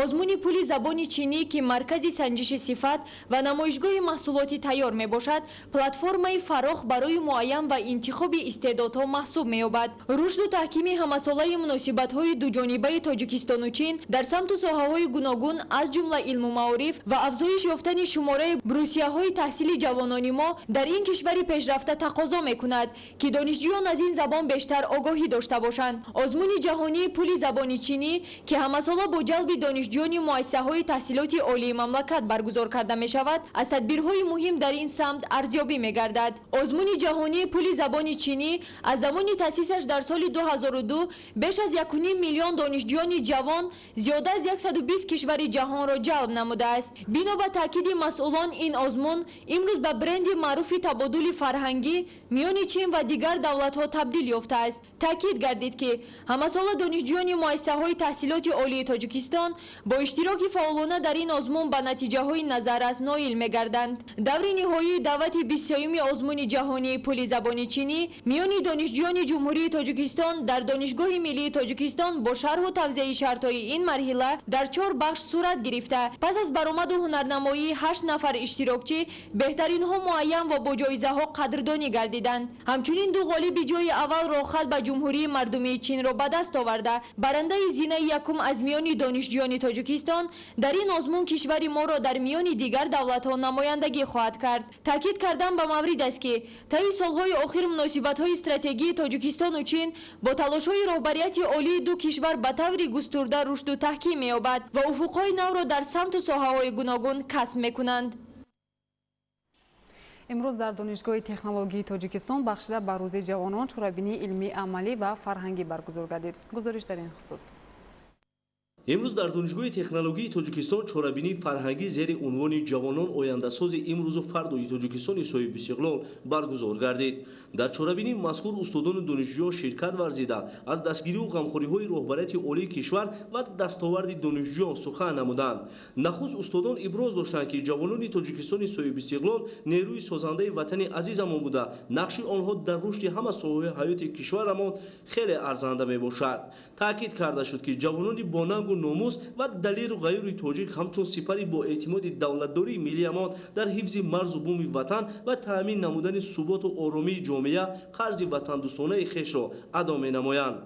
Озмуни пули забони чинӣ, ки маркази санҷиши сифат ва намоишгоҳи маҳсулоти тайёр мебошад, платформаи фарох барои муайян ва интихоби истеъдодҳо маҳсуб меёбад. Рушду таҳкими ҳамасолаи муносибатҳои дуҷонибаи Тоҷикистону Чин дар самту соҳаҳои гуногун, аз ҷумла илму маориф, ва афзоиш ёфтани шумораи брусияҳои таҳсили ҷавонони мо дар ин кишвари пешрафта тақозо мекунад, ки донишҷӯён аз ин забон бештар огоҳӣ дошта бошанд. Озмуни ҷаҳонии пули забони чинӣ, ки ҳамасола бо ҷалби донишҷӯёни муассисаҳои таҳсилоти олии мамлакат баргузор карда мешавад, аз тадбирҳои муҳим дар ин самт арзёбӣ мегардад. Озмуни ҷаҳонии пули забони чинӣ аз замони таъсисаш дар соли 2002 беш аз 1,5 миллион донишҷӯёни ҷавон зиёда аз 120 кишвари ҷаҳонро ҷалб намудааст. Бино ба таъкиди масъулон, ин озмун имрӯз ба бренди маъруфи табодули фарҳангӣ миёни Чин ва дигар давлатҳо табдил ёфтааст. Таъкид гардид, ки ҳамасола донишҷӯёни муассисаҳои таҳсилоти олии Тоҷикистон бо иштироки фаъолона дар ин озмун ба натиҷаҳои назаррас ноил мегарданд. Даври ниҳоии даъвати 23-юми озмуни ҷаҳонии пули забони чинӣ миёни донишҷӯёни Ҷумҳурии Тоҷикистон дар Донишгоҳи миллии Тоҷикистон бо шарҳу тавзеҳи шартҳои ин марҳила дар 4 бахш сурат гирифта, пас аз баромаду ҳунарнамоии 8 нафар иштирокчӣ беҳтаринҳо муайян ва бо ҷоизаҳо қадрдонӣ гардиданд. Ҳамчунин 2 ғолиби ҷои аввал роҳхат ба Ҷумҳурии Мардумии Чинро ба даст оварда, барандаи зинаи якум аз миёни донишҷӯёни Тоҷикистон дар ин озмун кишвари моро дар миёни дигар давлатҳо намояндагӣ хоҳад кард. Таъкид кардан ба маврид аст, ки таи солҳои охир муносибатҳои стратегии Тоҷикистону Чин бо талошҳои роҳбарияти олии ду кишвар ба таври густурда рушду таҳким меёбад ва уфуқҳои навро дар самту соҳаҳои гуногун касб мекунанд. Имрӯз дар Донишгоҳи технологии Тоҷикистон бахшида ба Рӯзи ҷавонон чорабинии илмӣ, амалӣ ва фарҳангӣ баргузор гардид. Гузориш дар ин хусус. Имрӯз дар Донишгоҳи технологии Тоҷикистон чорабинии фарҳангӣ зери унвони «Ҷавонон ояндасози имрӯзу фардои Тоҷикистони соҳибистиқлол» баргузор гардид. Дар чорабинии мазкур устодону донишҷӯён ширкат варзида, аз дастгириву ғамхориҳои роҳбарияти олии кишвар ва дастоварди донишҷӯён сухан намуданд. Нахуст устодон иброз доштанд, ки ҷавонони Тоҷикистони соҳибистиқлол нерӯи созандаи ватани азизамон буда, нақши онҳо дар рушди ҳама соҳаҳои ҳаёти кишварамон хеле арзанда мебошад. Таъкид карда шуд, ки ҷавонони бонангу номус ва далеру ғайюри тоҷик ҳамчун сипари боэътимоди давлатдории миллиамон дар ҳифзи марзу буми ватан ва таъмин намудани суботу оромии ҷомеа қарзи ватандӯстонаи хешро адо менамоянд.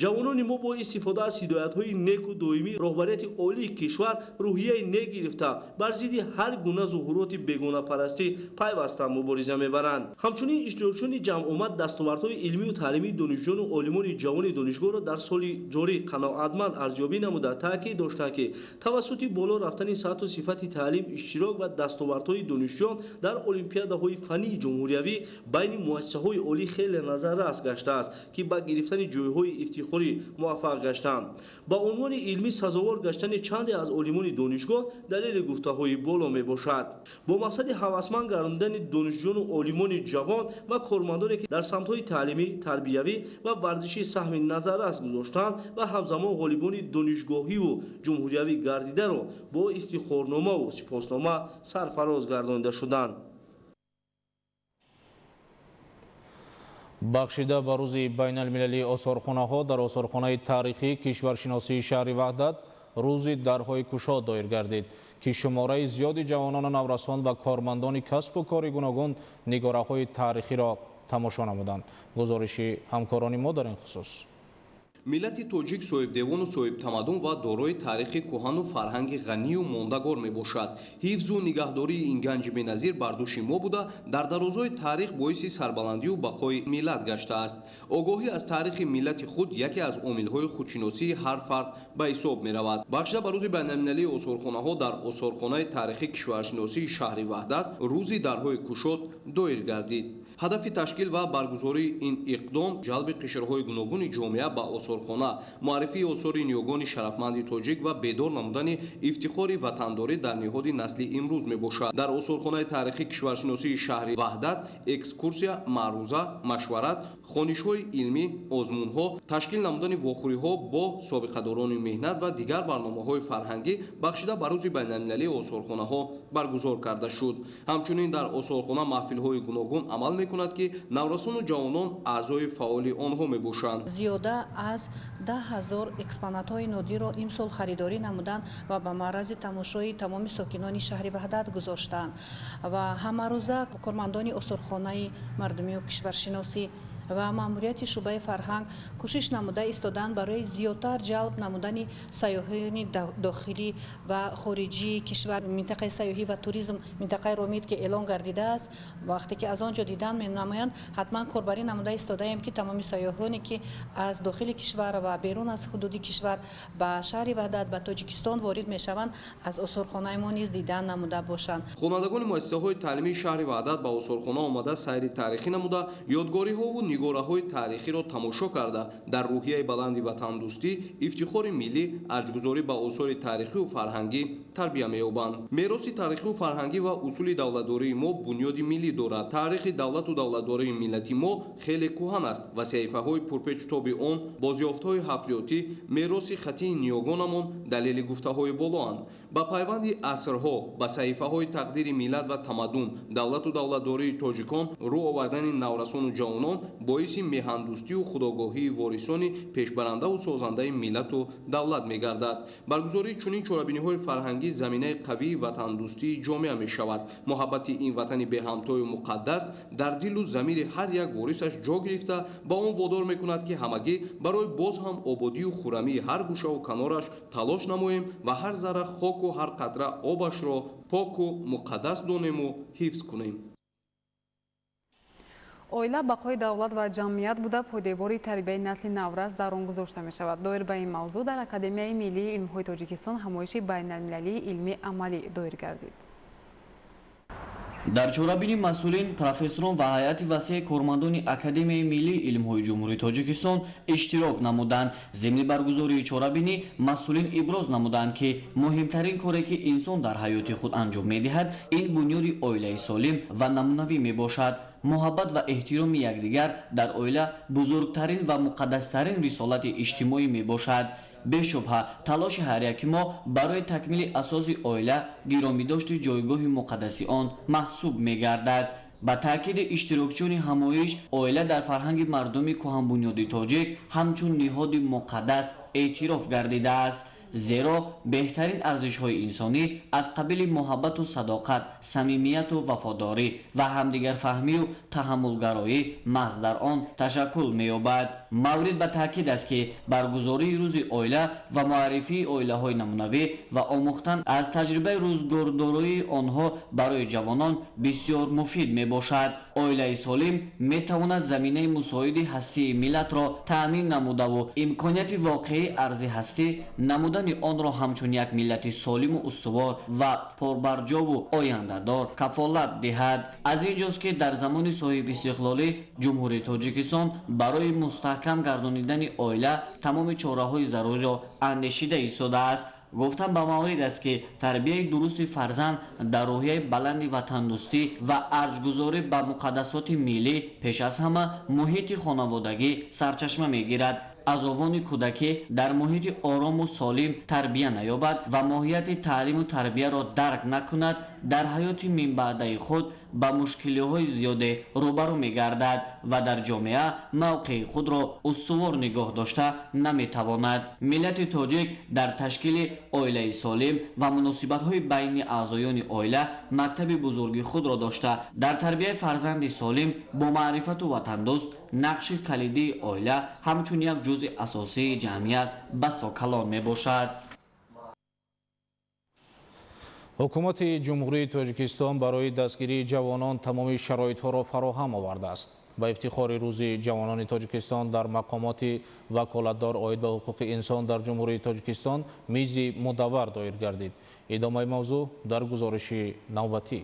Ҷавонони мо бо истифода аз ҳидоятҳои неку доимии роҳбарияти олии кишвар рӯҳияи нек гирифта, бар зидди ҳар гуна зуҳуроти бегонапарастӣ пайваста мубориза мебаранд. Ҳамчунин иштирокчиёни ҷамъомад дастовардҳои илмию таълимии донишҷӯёну олимони ҷавони донишгоҳро дар соли ҷорӣ қаноатманд арзёбӣ намуда, таъкид доштанд, ки тавассути боло рафтани сатҳу сифати таълим, иштирок ва дастовардҳои донишҷӯён дар олимпиадаҳои фаннии ҷумҳуриявӣ байни муассисаҳои олӣ хеле назаррас гаштааст, ки ба гирифтани ҷойҳои ифтихорӣ муваффақ гаштанд. Ба унвони илмӣ сазовор гаштани чанде аз олимони донишгоҳ далели гуфтаҳои боло мебошад. Бо мақсади ҳавасманд гардондани донишҷӯёну олимони ҷавон ва кормандоне, ки дар самтҳои таълимӣ, тарбиявӣ ва варзишӣ саҳми назаррас гузоштанд ва ҳамзамон ғолибони донишгоҳиву ҷумҳуриявӣ гардидаро бо ифтихорномаву сипоснома сарфароз гардонида шуданд. Бахшида ба Рӯзи байналмилалии осорхонаҳо дар осорхонаи таърихии кишваршиносии шаҳри Ваҳдат рӯзи дарҳои кушод доир гардид, ки шумораи зиёди ҷавонону наврасон ва кормандони касбу кори гуногун нигораҳои таърихиро тамошо намуданд. Гузориши ҳамкорони мо дар ин хусус. Миллати тоҷик соҳибдевону соҳибтамаддун ва дорои таърихи кӯҳану фарҳанги ғанию мондагор мебошад. Ҳифзу нигаҳдории ин ганҷи беназир бар дӯши мо буда, дар дарозои таърих боиси сарбаландию бақои миллат гаштааст. Огоҳӣ аз таърихи миллати худ яке аз омилҳои худшиносии ҳар фард ба ҳисоб меравад. Бахшида ба Рӯзи байналмилалии осорхонаҳо дар осорхонаи таърихи кишваршиносии шаҳри Ваҳдат рӯзи дарҳои кушод доир гардид. Ҳадафи ташкил ва баргузории ин иқдом ҷалби қишрҳои гуногуни ҷомеа ба осорхона, муаррифии осори ниёгони шарафманди тоҷик ва бедор намудани ифтихори ватандорӣ дар ниҳоди насли имрӯз мебошад. Дар осорхонаи таърихи кишваршиносии шаҳри Ваҳдат экскурсия, маъруза, машварат, хонишҳои илмӣ, озмунҳо, ташкил намудани вохӯриҳо бо собиқадорони меҳнат ва дигар барномаҳои фарҳангӣ бахшида ба Рӯзи байналмилалии осорхонаҳо баргузор карда шуд. Ҳамчунин дар осорхона маҳфилҳои гуногун амал мекунад, ки наврасону ҷавонон аъзои фаъоли онҳо мебошанд. Зиёда аз 10 000 экспонатҳои нодирро имсол харидорӣ намуданд ва ба маърази тамошои тамоми сокинони шаҳри Ваҳдат гузоштанд ва ҳамарӯза кормандони осорхонаи мардумию кишваршиносӣ Ва маъмурияти шӯъбаи фарҳанг кӯшиш намуда истоданд барои зиёдтар ҷалб намудани сайёҳони дохилӣ ва хориҷии кишвар. Минтақаи сайёҳӣ ва туризм, минтақаи Ромит, ки эълон гардидааст, вақте ки аз он ҷо дидан менамоянд, ҳатман корбарӣ намуда истодаем, ки тамоми сайёҳоне, ки аз дохили кишвар ва берун аз ҳудуди кишвар ба шаҳри Ваҳдат, ба Тоҷикистон ворид мешаванд, аз осорхонаи мо низ дидан намуда бошанд. Хонандагони муассисаҳои таълимии шаҳри Ваҳдат ба осорхона омада, сайри таърихӣ намуда, ёдгориҳову нигораҳои таърихиро тамошо карда, дар рӯҳияи баланди ватандӯстӣ, ифтихори миллӣ, арҷгузорӣ ба осори таърихию фарҳангӣ тарбия меёбанд. Мероси таърихию фарҳангӣ ва усули давлатдории мо бунёди миллӣ дорад. Таърихи давлату давлатдории миллати мо хеле кӯҳан аст ва саҳифаҳои пурпечутоби он, бозёфтҳои ҳафриётӣ, мероси хатии ниёгонамон далели гуфтаҳои болоанд. Ба пайванди асрҳо, ба саҳифаҳои тақдири миллат ва тамаддун, давлату давлатдории тоҷикон рӯ овардани наврасону ҷавонон боиси меҳандӯстию худогоҳии ворисони пешбарандаву созандаи миллату давлат мегардад. Баргузории чунин чорабиниҳои фарҳангӣ заминаи қавии ватандӯстии ҷомеа мешавад. Муҳаббати ин ватани беҳамтою муқаддас дар дилу замири ҳар як ворисаш ҷо гирифта, ба он водор мекунад, ки ҳамагӣ барои боз ҳам ободию хурамии ҳар гӯшаву канораш талош намоем ва ҳар зарра хоку ҳар қатра обашро поку муқаддас донему ҳифз кунем. Оила бақои давлат ва ҷамъият буда, пойдевори тарбияи насли наврас дар он гузошта мешавад. Доир ба ин мавзӯъ дар Академияи миллии илмҳои Тоҷикистон ҳамоиши байналмилалии илмии амалӣ доир гардид. Дар чорабинӣ масъулин, профессорон ва ҳайати васеи кормандони Академияи миллии илмҳои Ҷумҳурии Тоҷикистон иштирок намуданд. Зимни баргузории чорабинӣ масъулин иброз намуданд, ки муҳимтарин коре, ки инсон дар ҳаёти худ анҷом медиҳад, ин бунёди оилаи солим ва намунавӣ мебошад. Муҳаббат ва эҳтироми якдигар дар оила бузургтарин ва муқаддастарин рисолати иҷтимоӣ мебошад. Бешубҳа, талоши ҳар яки мо барои такмили асоси оила гиромидошти ҷойгоҳи муқаддаси он маҳсуб мегардад. Ба таъкиди иштирокчиёни ҳамоиш, оила дар фарҳанги мардуми кӯҳанбунёди тоҷик ҳамчун ниҳоди муқаддас эътироф гардидааст, зеро беҳтарин арзишҳои инсонӣ аз қабили муҳаббату садоқат, самимияту вафодорӣ ва ҳамдигарфаҳмию таҳаммулгароӣ маҳз дар он ташаккул меёбад. Маврид ба таъкид аст, ки баргузории рӯзи оила ва муаррифии оилаҳои намунавӣ ва омӯхтан аз таҷрибаи рӯзгордороии онҳо барои ҷавонон бисёр муфид мебошад. Оилаи солим метавонад заминаи мусоиди ҳастии миллатро таъмин намудаву имконияти воқеии арзи ҳастӣ намудани онро ҳамчун як миллати солиму устувор ва порбарҷову ояндадор кафолат диҳад. Аз ин ҷост, ки дар замони соҳибистиқлолӣ Ҷумҳурии Тоҷикистон барои мустаҳкам гардонидани оила тамоми чораҳои заруриро андешида истодааст. Гуфтан ба маврид аст, ки тарбияи дурусти фарзанд дар рӯҳияи баланди ватандӯстӣ ва арҷгузорӣ ба муқаддасоти миллӣ пеш аз ҳама муҳити хонаводагӣ сарчашма мегирад. Аз овони кӯдакӣ дар муҳити орому солим тарбия наёбад ва моҳияти таълиму тарбияро дарк накунад, дар ҳаёти минбаъдаи худ ба мушкилиҳои зиёде рӯбарӯ мегардад ва дар ҷомеа мавқеи худро устувор нигоҳ дошта наметавонад. Миллати тоҷик дар ташкили оилаи солим ва муносибатҳои байни аъзоёни оила мактаби бузурги худро дошта, дар тарбияи фарзанди солим бо маърифату ватандӯст нақши калидии оила ҳамчун як ҷузъи асосии ҷамъият басо калон мебошад. Ҳукумати Ҷумҳурии Тоҷикистон барои дастгирии ҷавонон тамоми шароитҳоро фароҳам овардааст. Ба ифтихори рӯзи ҷавонони Тоҷикистон дар мақомоти ваколатдор оид ба ҳуқуқи инсон дар Ҷумҳурии Тоҷикистон мизи мудаввар доир гардид. Идомаи мавзӯъ дар гузориши навбатӣ.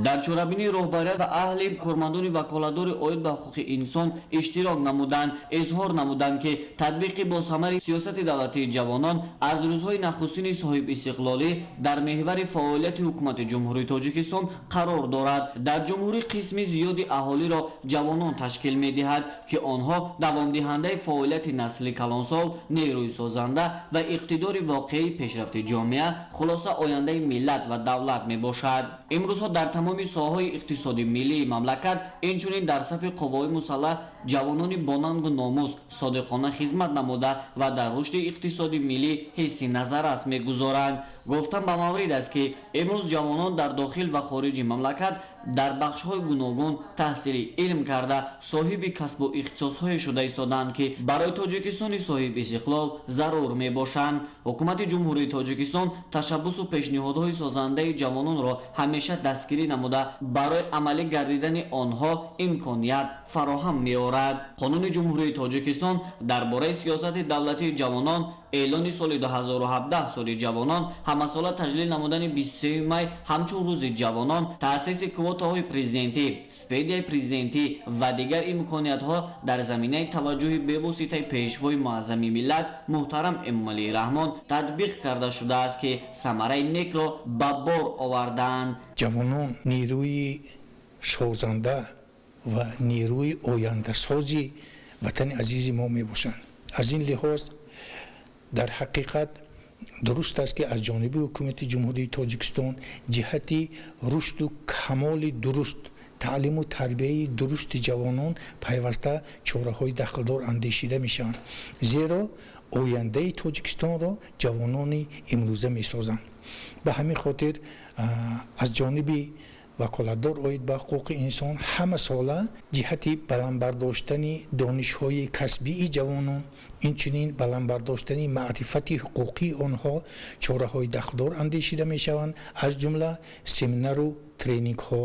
Дар чорабинии роҳбарият ва аҳли кормандони ваколатдори оид ба ҳуқуқи инсон иштирок намуданд, изҳор намуданд, ки татбиқи босамари сиёсати давлатии ҷавонон аз рӯзҳои нахустини соҳибистиқлолӣ дар меҳвари фаъолияти ҳукумати Ҷумҳурии Тоҷикистон қарор дорад. Дар ҷумҳурӣ қисми зиёди аҳолиро ҷавонон ташкил медиҳад, ки онҳо давомдиҳандаи фаъолияти насли калонсол, нерӯи созанда ва иқтидори воқеии пешрафти ҷомеа, хулоса ояндаи миллат ва давлат мебошад. Имрӯзҳо дар тамоми соҳаҳои иқтисоди миллии мамлакат, инчунин дар сафи қувваҳои мусаллаҳ ҷавонони бонангу номус содиқона хизмат намуда ва дар рушди иқтисоди миллӣ ҳисси назаррас мегузоранд. Гуфтан ба маврид аст, ки имрӯз ҷавонон дар дохил ва хориҷи мамлакат Дар бахшҳои гуногун таҳсили илм карда, соҳиби касбу ихтисосҳое шуда истодаанд, ки барои Тоҷикистони соҳиби истиқлол зарур мебошанд. Ҳукумати Ҷумҳурии Тоҷикистон ташаббусу пешниҳодҳои созандаи ҷавононро ҳамеша дастгирӣ намуда, барои амалӣ гардидани онҳо имконият фароҳам меорад. Қонуни Ҷумҳурии Тоҷикистон дар бораи сиёсати давлатии ҷавонон, эълони соли 2017 соли ҷавонон, ҳамасола таҷлил намудани 23 май ҳамчун рӯзи ҷавонон, таъсиси квотаҳои президентӣ, стипендияи президентӣ ва дигар имкониятҳо дар заминаи таваҷҷӯҳи бевоситаи Пешвои муаззами миллат муҳтарам Эмомалӣ Раҳмон татбиқ карда шудааст, ки самараи некро ба бор овардаанд. Ҷавонон нерӯи созанда ва нерӯи ояндасози ватани азизи мо мебошанд. Аз ин лиҳоз дар ҳақиқат дуруст аст, ки аз ҷониби ҳукумати Ҷумҳурии Тоҷикистон ҷиҳати рушду камоли дуруст, таълиму тарбияи дурусти ҷавонон пайваста чораҳои дахлдор андешида мешаванд, зеро ояндаи Тоҷикистонро ҷавонони имрӯза месозанд. Ба ҳамин хотир аз ҷониби ваколатдор оид ба ҳуқуқи инсон ҳама сола ҷиҳати баланд бардоштани донишҳои касбии ҷавонон, инчунин баланд бардоштани маърифати ҳуқуқии онҳо чораҳои дахлдор андешида мешаванд, аз ҷумла семинару тренингҳо,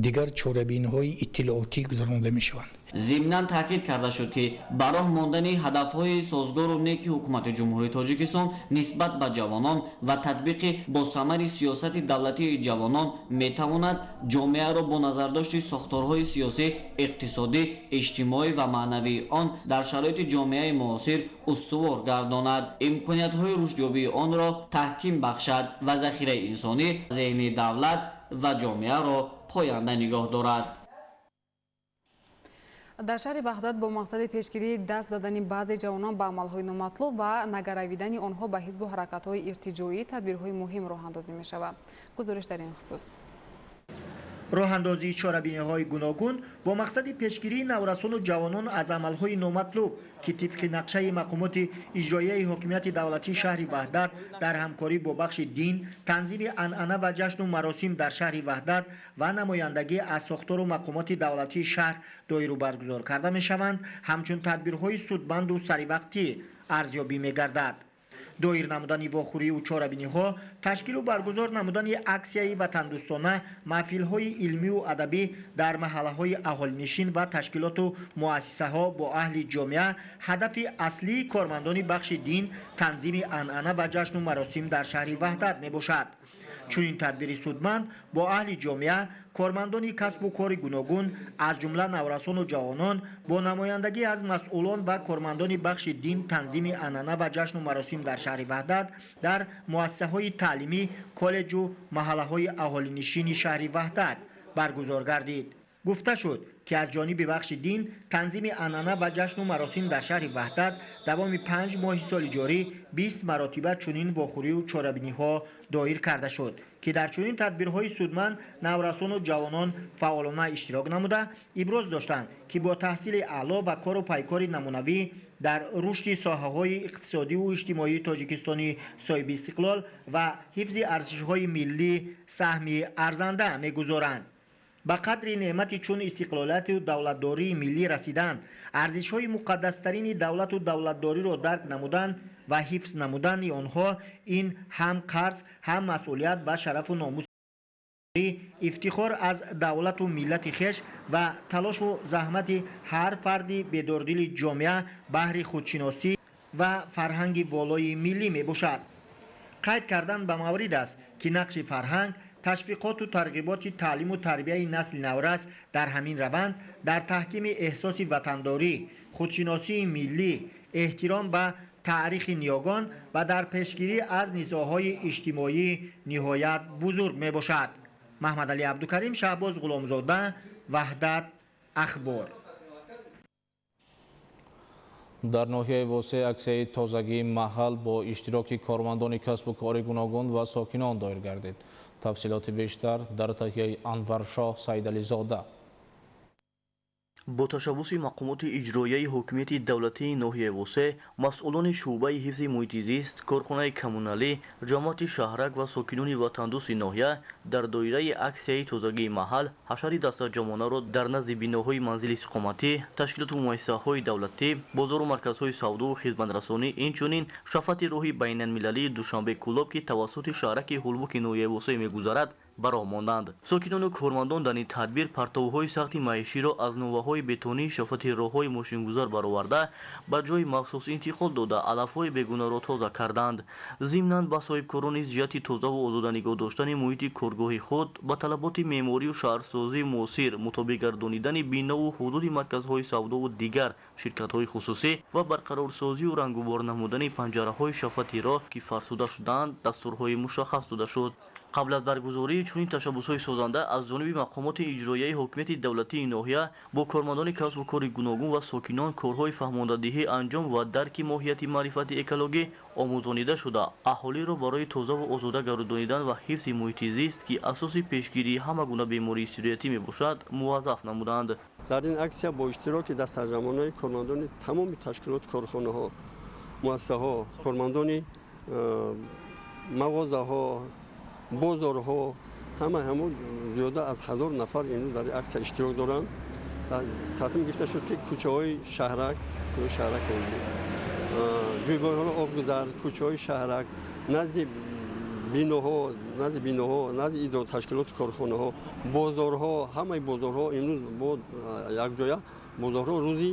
дигар чорабиниҳои иттилоотӣ гузаронда мешаванд. Зимнан таъкид карда шуд, ки ба роҳ мондани ҳадафҳои созгору неки ҳукумати Ҷумҳурии Тоҷикистон нисбат ба ҷавонон ва татбиқи босамари сиёсати давлатии ҷавонон метавонад ҷомеаро бо назардошти сохторҳои сиёсӣ, иқтисодӣ, иҷтимоӣ ва маънавии он дар шароити ҷомеаи муосир устувор гардонад, имкониятҳои рушдёбии онро таҳким бахшад ва захираи инсонӣ, зеҳни давлат ва ҷомеаро поянда нигоҳ дорад. Дар шаҳри Ваҳдат бо мақсади пешгирии даст задани баъзе ҷавонон ба амалҳои номатлуб ва нагаравидани онҳо ба ҳизбу ҳаракатҳои иртиҷоӣ тадбирҳои муҳим роҳандозӣ мешавад. Гузориш дар ин хусус. Роҳандозии чорабиниҳои гуногун бо мақсади пешгирии наврасону ҷавонон аз амалҳои номатлуб, ки тибқи нақшаи мақомоти иҷроияи ҳокимияти давлатии шаҳри Ваҳдат дар ҳамкорӣ бо бахши дин, танзими анъана ва ҷашну маросим дар шаҳри Ваҳдат ва намояндагӣ аз сохтору мақомоти давлатии шаҳр доиру баргузор карда мешаванд, ҳамчун тадбирҳои судманду саривақтӣ арзёбӣ мегардад. Доир намудани вохӯриву чорабиниҳо, ташкилу баргузор намудани аксияи ватандӯстона, маҳфилҳои илмию адабӣ дар маҳаллаҳои аҳолинишин ва ташкилоту муассисаҳо бо аҳли ҷомеа ҳадафи аслии кормандони бахши дин, танзими анъана ва ҷашну маросим дар шаҳри Ваҳдат мебошад. Чунин тадбири судманд бо аҳли ҷомеа, кормандони касбу кори гуногун, аз ҷумла наврасону ҷавонон, бо намояндагӣ аз масъулон ва кормандони бахши дин, танзими анъана ва ҷашну маросим дар шаҳри Ваҳдат, дар муассисаҳои таълимӣ, коллеҷу маҳаллаҳои аҳолинишини шаҳри Ваҳдат баргузор гардид. Гуфта шуд, ки аз ҷониби бахши дин, танзими анъана ва ҷашну маросим дар шаҳри Ваҳдат давоми 5 моҳи соли ҷорӣ 20 маротиба чунин вохӯриву чорабиниҳо доир карда шуд, ки дар чунин тадбирҳои судманд наврасону ҷавонон фаъолона иштирок намуда, иброз доштанд, ки бо таҳсили аъло ва кору пайкори намунавӣ дар рушди соҳаҳои иқтисодиву иҷтимоии Тоҷикистони соҳиби истиқлол ва ҳифзи арзишҳои миллӣ саҳми арзанда мегузоранд. Ба қадри неъмати чун истиқлолияту давлатдории миллӣ расидан, арзишҳои муқаддастарини давлату давлатдориро дарк намудан ва ҳифз намудани онҳо ин ҳам қарз, ҳам масъулият ва шарафу номус, ифтихор аз давлату миллати хеш ва талошу заҳмати ҳар фарди бедордили ҷомеа баҳри худшиносӣ ва фарҳанги волои миллӣ мебошад. Қайд кардан ба маврид аст, ки нақши фарҳанг, ташвиқоту тарғиботи таълиму тарбияи насли наврас дар ҳамин раванд дар таҳкими эҳсоси ватандорӣ, худшиносии миллӣ, эҳтиром ба таърихи ниёгон ва дар пешгирӣ аз низоъҳои иҷтимоӣ ниҳоят бузург мебошад. Маҳмадалӣ Абдукарим, Шаҳбоз Ғуломзода, Ваҳдат, Ахбор. Дар ноҳияи Восеъ аксияи тозагии маҳал бо иштироки кормандони касбу кори гуногун ва сокинон доир гардид. Тафсилоти бештар дар таҳияи Анваршоҳ Саидализода. Бо ташаббуси мақомоти иҷроияи ҳокимияти давлатии ноҳияи Восеъ, масъулони шӯъбаи ҳифзи муҳити зист, корхонаи коммуналӣ, ҷамоати шаҳрак ва сокинони ватандӯсти ноҳия дар доираи аксияи тозагии маҳал ҳашари дастаҷамъонаро дар назди биноҳои манзили истиқоматӣ, ташкилоту муассисаҳои давлатӣ, бозору марказҳои савдову хизматрасонӣ, инчунин шафати роҳи байналмилалии Душанбе-Кӯлоб, ки тавассути шаҳраки Ҳулбуки ноҳияи Восеъ мегузарад, ба роҳ монданд. Сокинону кормандон дар ин тадбир партовҳои сахти маиширо аз нувваҳои бетонии шафати роҳҳои мошингузар бароварда, ба ҷои махсус интиқол дода, алафҳои бегунаро тоза карданд. Зимнан ба соҳибкорон низ ҷиҳати тозаву озода нигоҳ доштани муҳити коргоҳи худ, ба талаботи меъморию шаҳрсозии муосир мутобиқ гардонидани бинову ҳудуди марказҳои савдову дигар ширкатҳои хусусӣ ва барқарорсозию рангубор намудани панҷараҳои шафати роҳ, ки фарсуда шудаанд, дастурҳои мушаххас дода шуд. Қабл аз баргузории чунин ташаббусҳои созанда аз ҷониби мақомоти иҷроияи ҳокимияти давлатии ноҳия бо кормандони касбу кори гуногун ва сокинон корҳои фаҳмондадиҳӣ анҷом ва дарки моҳияти маърифати экологӣ омӯзонида шуда, аҳолиро барои тозаву озода гардонидан ва ҳифзи муҳити зист, ки асоси пешгирии ҳама гуна бемории сироятӣ мебошад, муваззаф намуданд. Дар ин аксия бо иштироки дастаҷамъонаи кормандони тамоми ташкилот, корхонаҳо, муассисаҳо, кормандони мағозаҳо, бозорҳо, ҳама ҳамон зиёда аз 1000 нафар имрӯз дар аксия иштирок доранд. Тасмим гирифта шуд, ки кӯчаҳои шаҳрак, ҷӯйборҳоро обгузар, кӯчаҳои шаҳрак, назди биноҳо, назди ташкилоти корхонаҳо, бозорҳо, ҳамаи бозорҳо имрӯз бо якҷоя бозорҳо рӯзи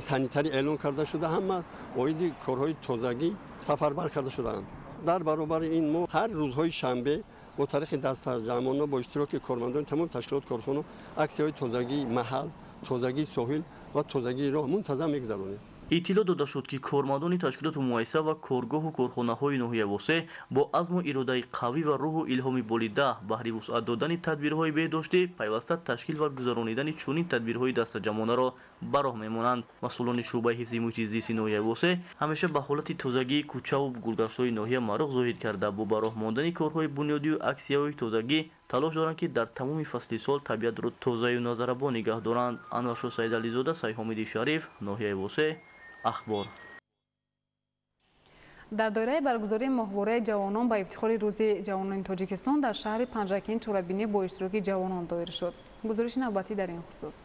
санитарӣ эълон карда шуда, ҳама оиди корҳои тозагӣ сафарбар карда шудаанд. Дар баробари ин мо ҳар рӯзҳои шанбе бо тариқи дастаҷамъона бо иштироки кормандони тамоми ташкилот, корхона аксияҳои тозагии маҳал, тозагии соҳил ва тозагии роҳ мунтазам мегузаронем. Иттилоъ дода шуд, ки кормандони ташкилоту муассиса ва коргоҳу корхонаҳои ноҳияи Восеъ бо азму иродаи қавӣ ва рӯҳу илҳоми болида баҳри вусъат додани тадбирҳои беҳдоштӣ пайваста ташкил ва гузаронидани чунин тадбирҳои дастаҷамъонаро ба роҳ мемонанд. Масъулони шӯъбаи ҳифзи муҳити зисти ноҳияи Восеъ ҳамеша ба ҳолати тозагии кӯчаву гулгаштҳои ноҳия маруғ зоҳид карда, бо ба роҳ мондани корҳои бунёдию аксияҳои тозагӣ талош доранд, ки дар тамоми фасли сол табиатро тозаю назарабо нигаҳ доранд. Анваршо Саидализода, Сайҳомиди Шариф, ноҳияи Восеъ, Ахбор. Дар доираи баргузории моҳвораи ҷавонон ба ифтихори рӯзи ҷавонони Тоҷикистон дар шаҳри Панҷакент чорабинӣ бо иштироки ҷавонон доир шуд. Гузориши навбатӣ дар ин хусус.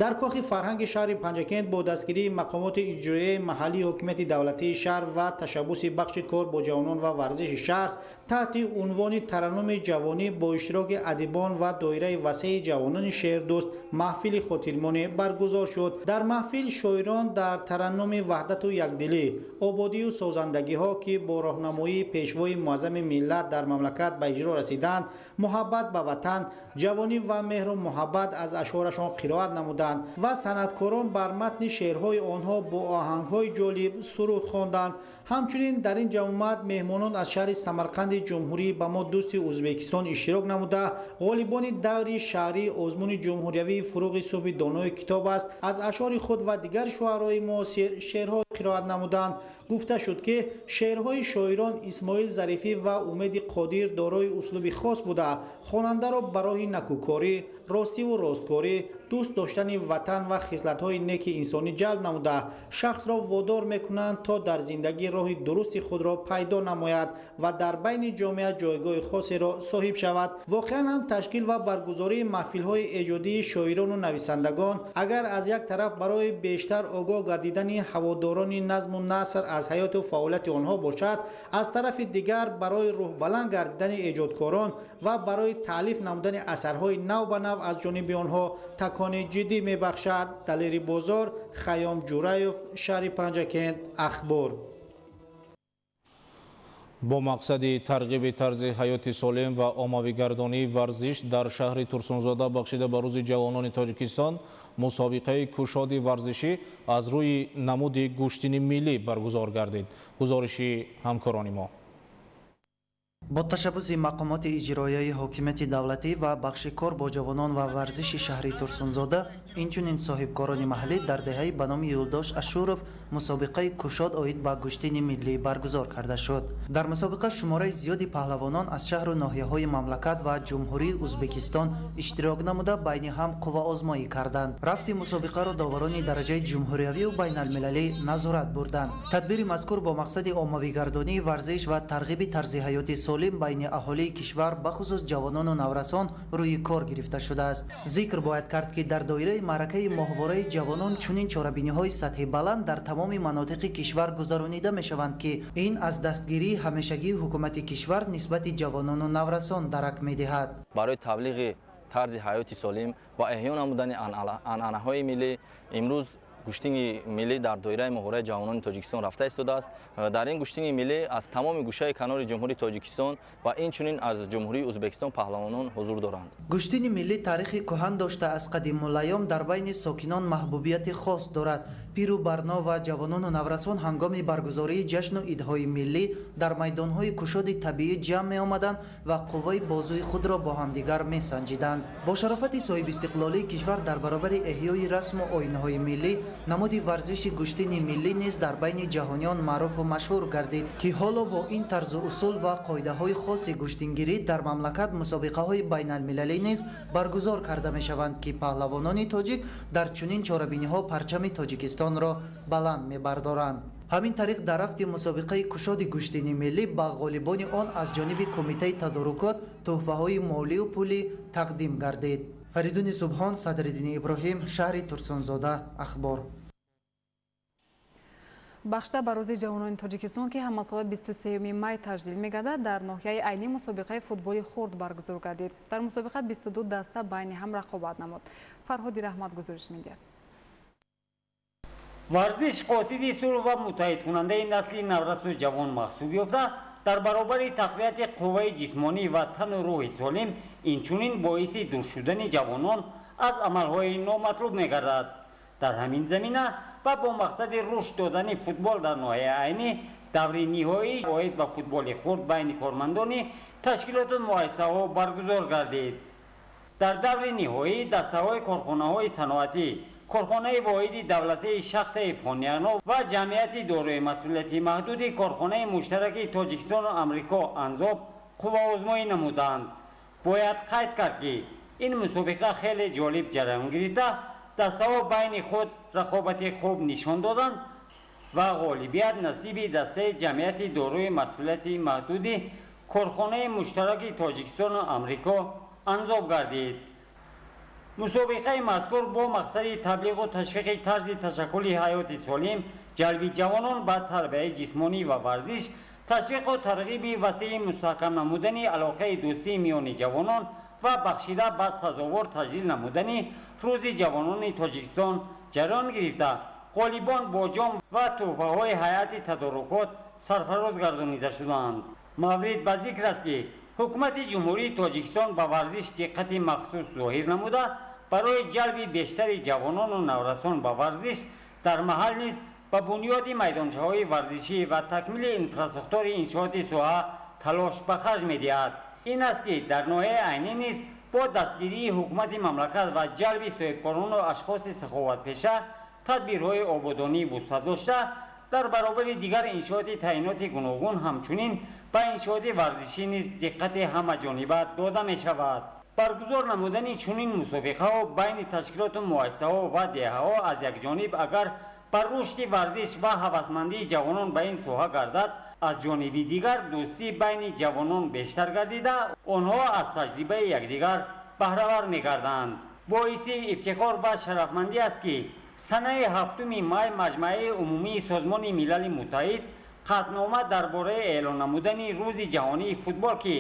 Дар кохи фарҳанги шаҳри Панҷакент бо дастгирии мақомоти иҷроияи маҳаллии ҳокимияти давлатии шаҳр ва ташаббуси бахши кор бо ҷавонон ва варзиши шаҳр таҳти унвони тараннуми ҷавонӣ бо иштироки адибон ва доираи васеи ҷавонони шеърдӯст маҳфили хотирмонӣ баргузор шуд. Дар маҳфил шоирон дар тараннуми ваҳдату якдилӣ, ободию созандагиҳо, ки бо роҳнамоии пешвои муаззами миллат дар мамлакат ба иҷро расиданд, муҳаббат ба ватан, ҷавонӣ ва меҳру муҳаббат аз ашъорашон қироат намуданд ва санъаткорон бар матни шеърҳои онҳо бо оҳангҳои ҷолиб суруд хонданд. Ҳамчунин дар ин ҷамоат меҳмонон аз шаҳри Самарқанди ҷумҳурӣ ба мо дӯсти Ӯзбекистон иштирок намуда, ғолибони даври шаҳрии озмуни ҷумҳуриявии фуруғи субҳи донои китоб аст аз ашъори худ ва дигар шуарои муосир шеърҳо қироат намуданд. Гуфта шуд, ки шеърҳои шоирон Исмоил Зарифӣ ва Умеди Қодир дорои услуби хос буда, хонандаро ба роҳи накӯкорӣ, ростиву росткорӣ, дӯст доштани ватан ва хислатҳои неки инсонӣ ҷалб намуда, шахсро водор мекунанд, то дар зиндагӣ роҳи дурусти худро пайдо намояд ва дар байни ҷомеа ҷойгоҳи хосеро соҳиб шавад. Воқеан ҳам ташкил ва баргузории маҳфилҳои эҷодии шоирону нависандагон агар аз як тараф барои бештар огоҳ гардидани ҳаводорони назму наср аз ҳаёту фаъолияти онҳо бошад, аз тарафи дигар барои рӯҳбаланд гардидани эҷодкорон ва барои таълиф намудани асарҳои нав ба нав аз ҷониби онҳо такони ҷиддӣ мебахшад. Далери Бозор, Хайём Ҷураев, шаҳри Панҷакент, Ахбор. Бо мақсади тарғиби тарзи ҳаёти солим ва оммавигардонии варзиш дар шаҳри Турсунзода бахшида ба рӯзи ҷавонони Тоҷикистон мусобиқаи кушоди варзишӣ аз рӯи намуди гӯштини миллӣ баргузор гардид. Гузориши ҳамкорони мо. Бо ташаббуси мақомоти иҷроияи ҳокимияти давлатӣ ва бахши кор бо ҷавонон ва варзиши шаҳри Турсунзода, инчунин соҳибкорони маҳаллӣ дар деҳаи ба номи Юлдош Ашуров мусобиқаи кушод оид ба гӯштини миллӣ баргузор карда шуд. Дар мусобиқа шумораи зиёди паҳлавонон аз шаҳру ноҳияҳои мамлакат ва Ҷумҳурии Узбекистон иштирок намуда, байни ҳам қувваозмоӣ карданд. Рафти мусобиқаро доварони дараҷаи ҷумҳуриявию байналмилалӣ назорат бурданд. Тадбири мазкур бо мақсади оммавигардонии варзиш ва тарғиби тарзи ҳаёти солим байни аҳолии кишвар, бахусус ҷавонону наврасон, рӯи кор гирифта шудааст. Зикр бояд кард, ки дар доираи маъракаи моҳвораи ҷавонон чунин чорабиниҳои сатҳи баланд дар тамоми манотиқи кишвар гузаронида мешаванд, ки ин аз дастгирии ҳамешагии ҳукумати кишвар нисбати ҷавонону наврасон дарак медиҳад. Барои таблиғи тарзи ҳаёти солим ва эҳё намудани анъанаҳои миллӣ имрӯз гӯштини миллӣ дар доираи моҳвораи ҷавонони Тоҷикистон рафта истодааст. Дар ин гӯштини миллӣ аз тамоми гӯшаи канори Ҷумҳурии Тоҷикистон ва инчунин аз Ҷумҳурии Узбекистон паҳлавонон ҳузур доранд. Гӯштини миллӣ таърихи кӯҳан дошта, аз қадимулайём дар байни сокинон маҳбубияти хос дорад. Пиру барно ва ҷавонону наврасон ҳангоми баргузории ҷашну идҳои миллӣ дар майдонҳои кушоди табиӣ ҷамъ меомаданд ва қувваи бозуи худро бо ҳамдигар месанҷиданд. Бо шарофати соҳибистиқлолии кишвар дар баробари эҳёи расму оинҳои миллӣ, намуди варзиши гӯштини миллӣ низ дар байни ҷаҳониён маъруфу машҳур гардид, ки ҳоло бо ин тарзу усул ва қоидаҳои хоси гӯштингирӣ дар мамлакат мусобиқаҳои байналмилалӣ низ баргузор карда мешаванд, ки паҳлавонони тоҷик дар чунин чорабиниҳо парчами Тоҷикистонро баланд мебардоранд. Ҳамин тариқ, дар рафти мусобиқаи кушоди гӯштини миллӣ ба ғолибони он аз ҷониби Кумитаи тадорукот тӯҳфаҳои молию пулӣ тақдим гардид. Фаридуни Субҳон, Садриддини Иброҳим, шаҳри Турсунзода, Ахбор. Бахшида ба Рӯзи ҷавонони Тоҷикистон, ки ҳамасола 23 май таҷлил мегардад, дар ноҳияи Айнӣ мусобиқаи футболи хурд баргузор гардид. Дар мусобиқа 22 даста байни ҳам рақобат намуд. Фарҳоди Раҳмат гузориш медиҳад. Варзиш қосиди сулҳ ва муттаҳидкунандаи насли наврасу ҷавон маҳсуб ёфта, дар баробари тақвияти қувваи ҷисмонӣ ва тану рӯҳи солим, инчунин боиси дур шудани ҷавонон аз амалҳои номатлуб мегардад. Дар ҳамин замина ва бо мақсади рушд додани футбол дар ноҳияи Айнӣ, даври ниҳоӣ оид ба футболи хурд байни кормандони ташкилоту муассисаҳо баргузор гардид. Дар даври ниҳоӣ дастаҳои корхонаҳои саноатӣ, корхонаи воҳиди давлатии шахтаи Фониано ва ҷамъияти дорои масъулияти маҳдуди корхонаи муштараки Тоҷикистону Амрико Анзоб қувваозмоӣ намуданд. Бояд қайд кард, ки ин мусобиқа хеле ҷолиб ҷараён гирифта, дастаҳо байни худ рақобати хуб нишон доданд ва ғолибият насиби дастаи ҷамъияти дорои масъулияти маҳдуди корхонаи муштараки Тоҷикистону Амрико Анзоб гардид. Мусобиқаи мазкур бо мақсади таблиғу ташвиқи тарзи ташаккули ҳаёти солим, ҷалби ҷавонон ба тарбияи ҷисмонӣ ва варзиш, ташвиқу тарғиби васеи мустаҳкам намудани алоқаи дӯстии миёни ҷавонон ва бахшида ба сазовор таҷлил намудани Рӯзи ҷавонони Тоҷикистон ҷараён гирифта, ғолибон бо ҷом ва тӯҳфаҳои ҳайати тадорукот сарфароз гардонида шуданд. Маврид ба зикр аст, ки ҳукумати Ҷумҳурии Тоҷикистон ба варзиш диққати махсус зоҳир намуда, барои ҷалби бештари ҷавонону наврасон ба варзиш дар маҳал низ ба бунёди майдончаҳои варзишӣ ва такмили инфрасохтори иншооти соҳа талош ба харҷ медиҳад. Ин аст, ки дар ноҳияи Айнӣ низ бо дастгирии ҳукумати мамлакат ва ҷалби соҳибкорону ашхоси саховатпеша тадбирҳои ободонӣ вусъат дошта, дар баробари дигар иншооти таъиноти гуногун ҳамчунин ба иншооти варзишӣ низ диққати ҳамаҷониба дода мешавад. Баргузор намудани чунин мусобиқаҳо байни ташкилоту муассисаҳо ва деҳаҳо аз як ҷониб агар бар рушди варзиш ва ҳавасмандии ҷавонон ба ин соҳа гардад, аз ҷониби дигар дӯстӣ байни ҷавонон бештар гардида, онҳо аз таҷрибаи якдигар баҳравар мегарданд. Боиси ифтихор ва шарафмандӣ аст, ки санаи 7 май Маҷмааи умумии Созмони Милали Муттаҳид қатънома дар бораи эълон намудани Рӯзи ҷаҳонии футбол, ки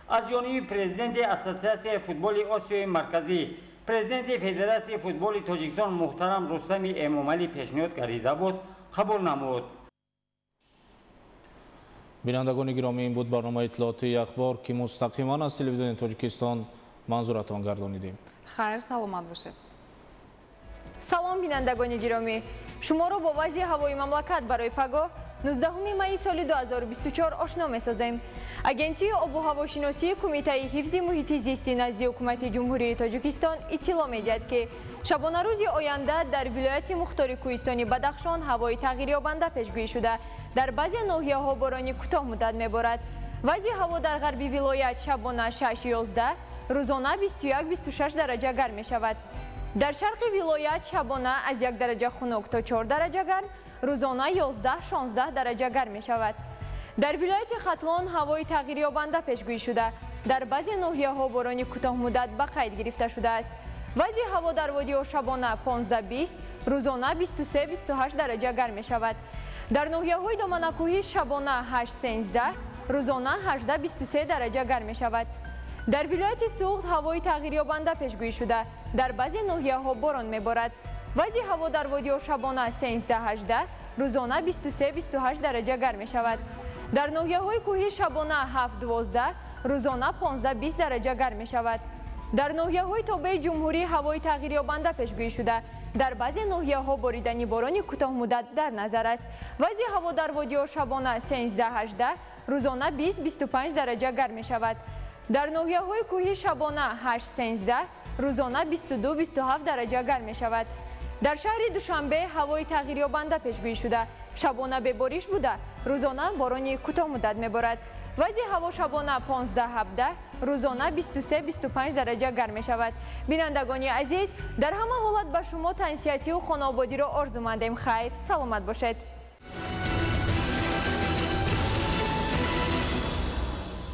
аз ҷониби президенти Ассотсиатсияи футболи Осиёи Марказӣ, президенти Федератсияи футболи Тоҷикистон муҳтарам Рустами Эмомалӣ пешниҳод гардида буд, қабул намуд. Бинандагони гиромӣ, ин буд барномаи иттилоотии Ахбор, ки мустақиман аз телевизиони Тоҷикистон манзуратон гардонидем. Хайр, саломат бошед. Салом, бинандагони гиромӣ, шуморо бо вазъи ҳавои мамлакат барои пагоҳ 19 майи соли 2024 ошно месозем. Агентии обуҳавошиносии Кумитаи ҳифзи муҳити зисти назди Ҳукумати Ҷумҳурии Тоҷикистон иттилоъ медиҳад, ки шабонарӯзи оянда дар вилояти мухтори кӯҳистони Бадахшон ҳавои тағйирёбанда пешгӯӣ шуда, дар баъзе ноҳияҳо борони кӯтоҳмуддат меборад. Вазъи ҳаво дар ғарби вилоят шабона 6-11, рӯзона 21-26 дараҷа гарм мешавад. Дар шарқи вилоят шабона аз 1 дараҷа хунук то 4 дараҷа гарм, рӯзона 11-16 дараҷа гарм мешавад. Дар вилояти Хатлон ҳавои тағйирёбанда пешгӯӣ шуда, дар баъзе ноҳияҳо борони кӯтоҳмуддат ба қайд гирифта шудааст. Вазъи ҳаво дар водиҳо шабона 15-20, рӯзона 23-28 дараҷа гарм мешавад. Дар ноҳияҳои доманакӯҳӣ шабона 8-13, рӯзона 18-23 дараҷа гарм мешавад. Дар вилояти Суғд ҳавои тағйирёбанда пешгӯӣ шуда, дар баъзе ноҳияҳо борон меборад. Вазъи ҳаво дар водиҳо шабона 13-18, рӯзона 23-28 дараҷа гарм мешавад. Дар ноҳияҳои кӯҳӣ шабона 7-12, рӯзона 15-20 дараҷа гарм мешавад. Дар ноҳияҳои тобеи ҷумҳурӣ ҳавои тағйирёбанда пешгӯӣ шуда, дар баъзе ноҳияҳо боридани борони кӯтоҳмуддат дар назар аст. Вазъи ҳаво дар водиҳо шабона 13-18, рӯзона 20-25 дараҷа гарм мешавад. Дар ноҳияҳои кӯҳӣ шабона 8-13, рӯзона 22-27 дараҷа гарм мешавад. Дар шаҳри Душанбе ҳавои тағйирёбанда пешгӯӣ шуда, шабона бебориш буда, рӯзона борони кӯтоҳмуддат меборад. Вазъи ҳаво шабона 15-17, рӯзона 23-25 дараҷа гарм мешавад. Бинандагони азиз, дар ҳама ҳолат ба шумо тансиҳатию хонаободиро орзумандем. Хайр, саломат бошед.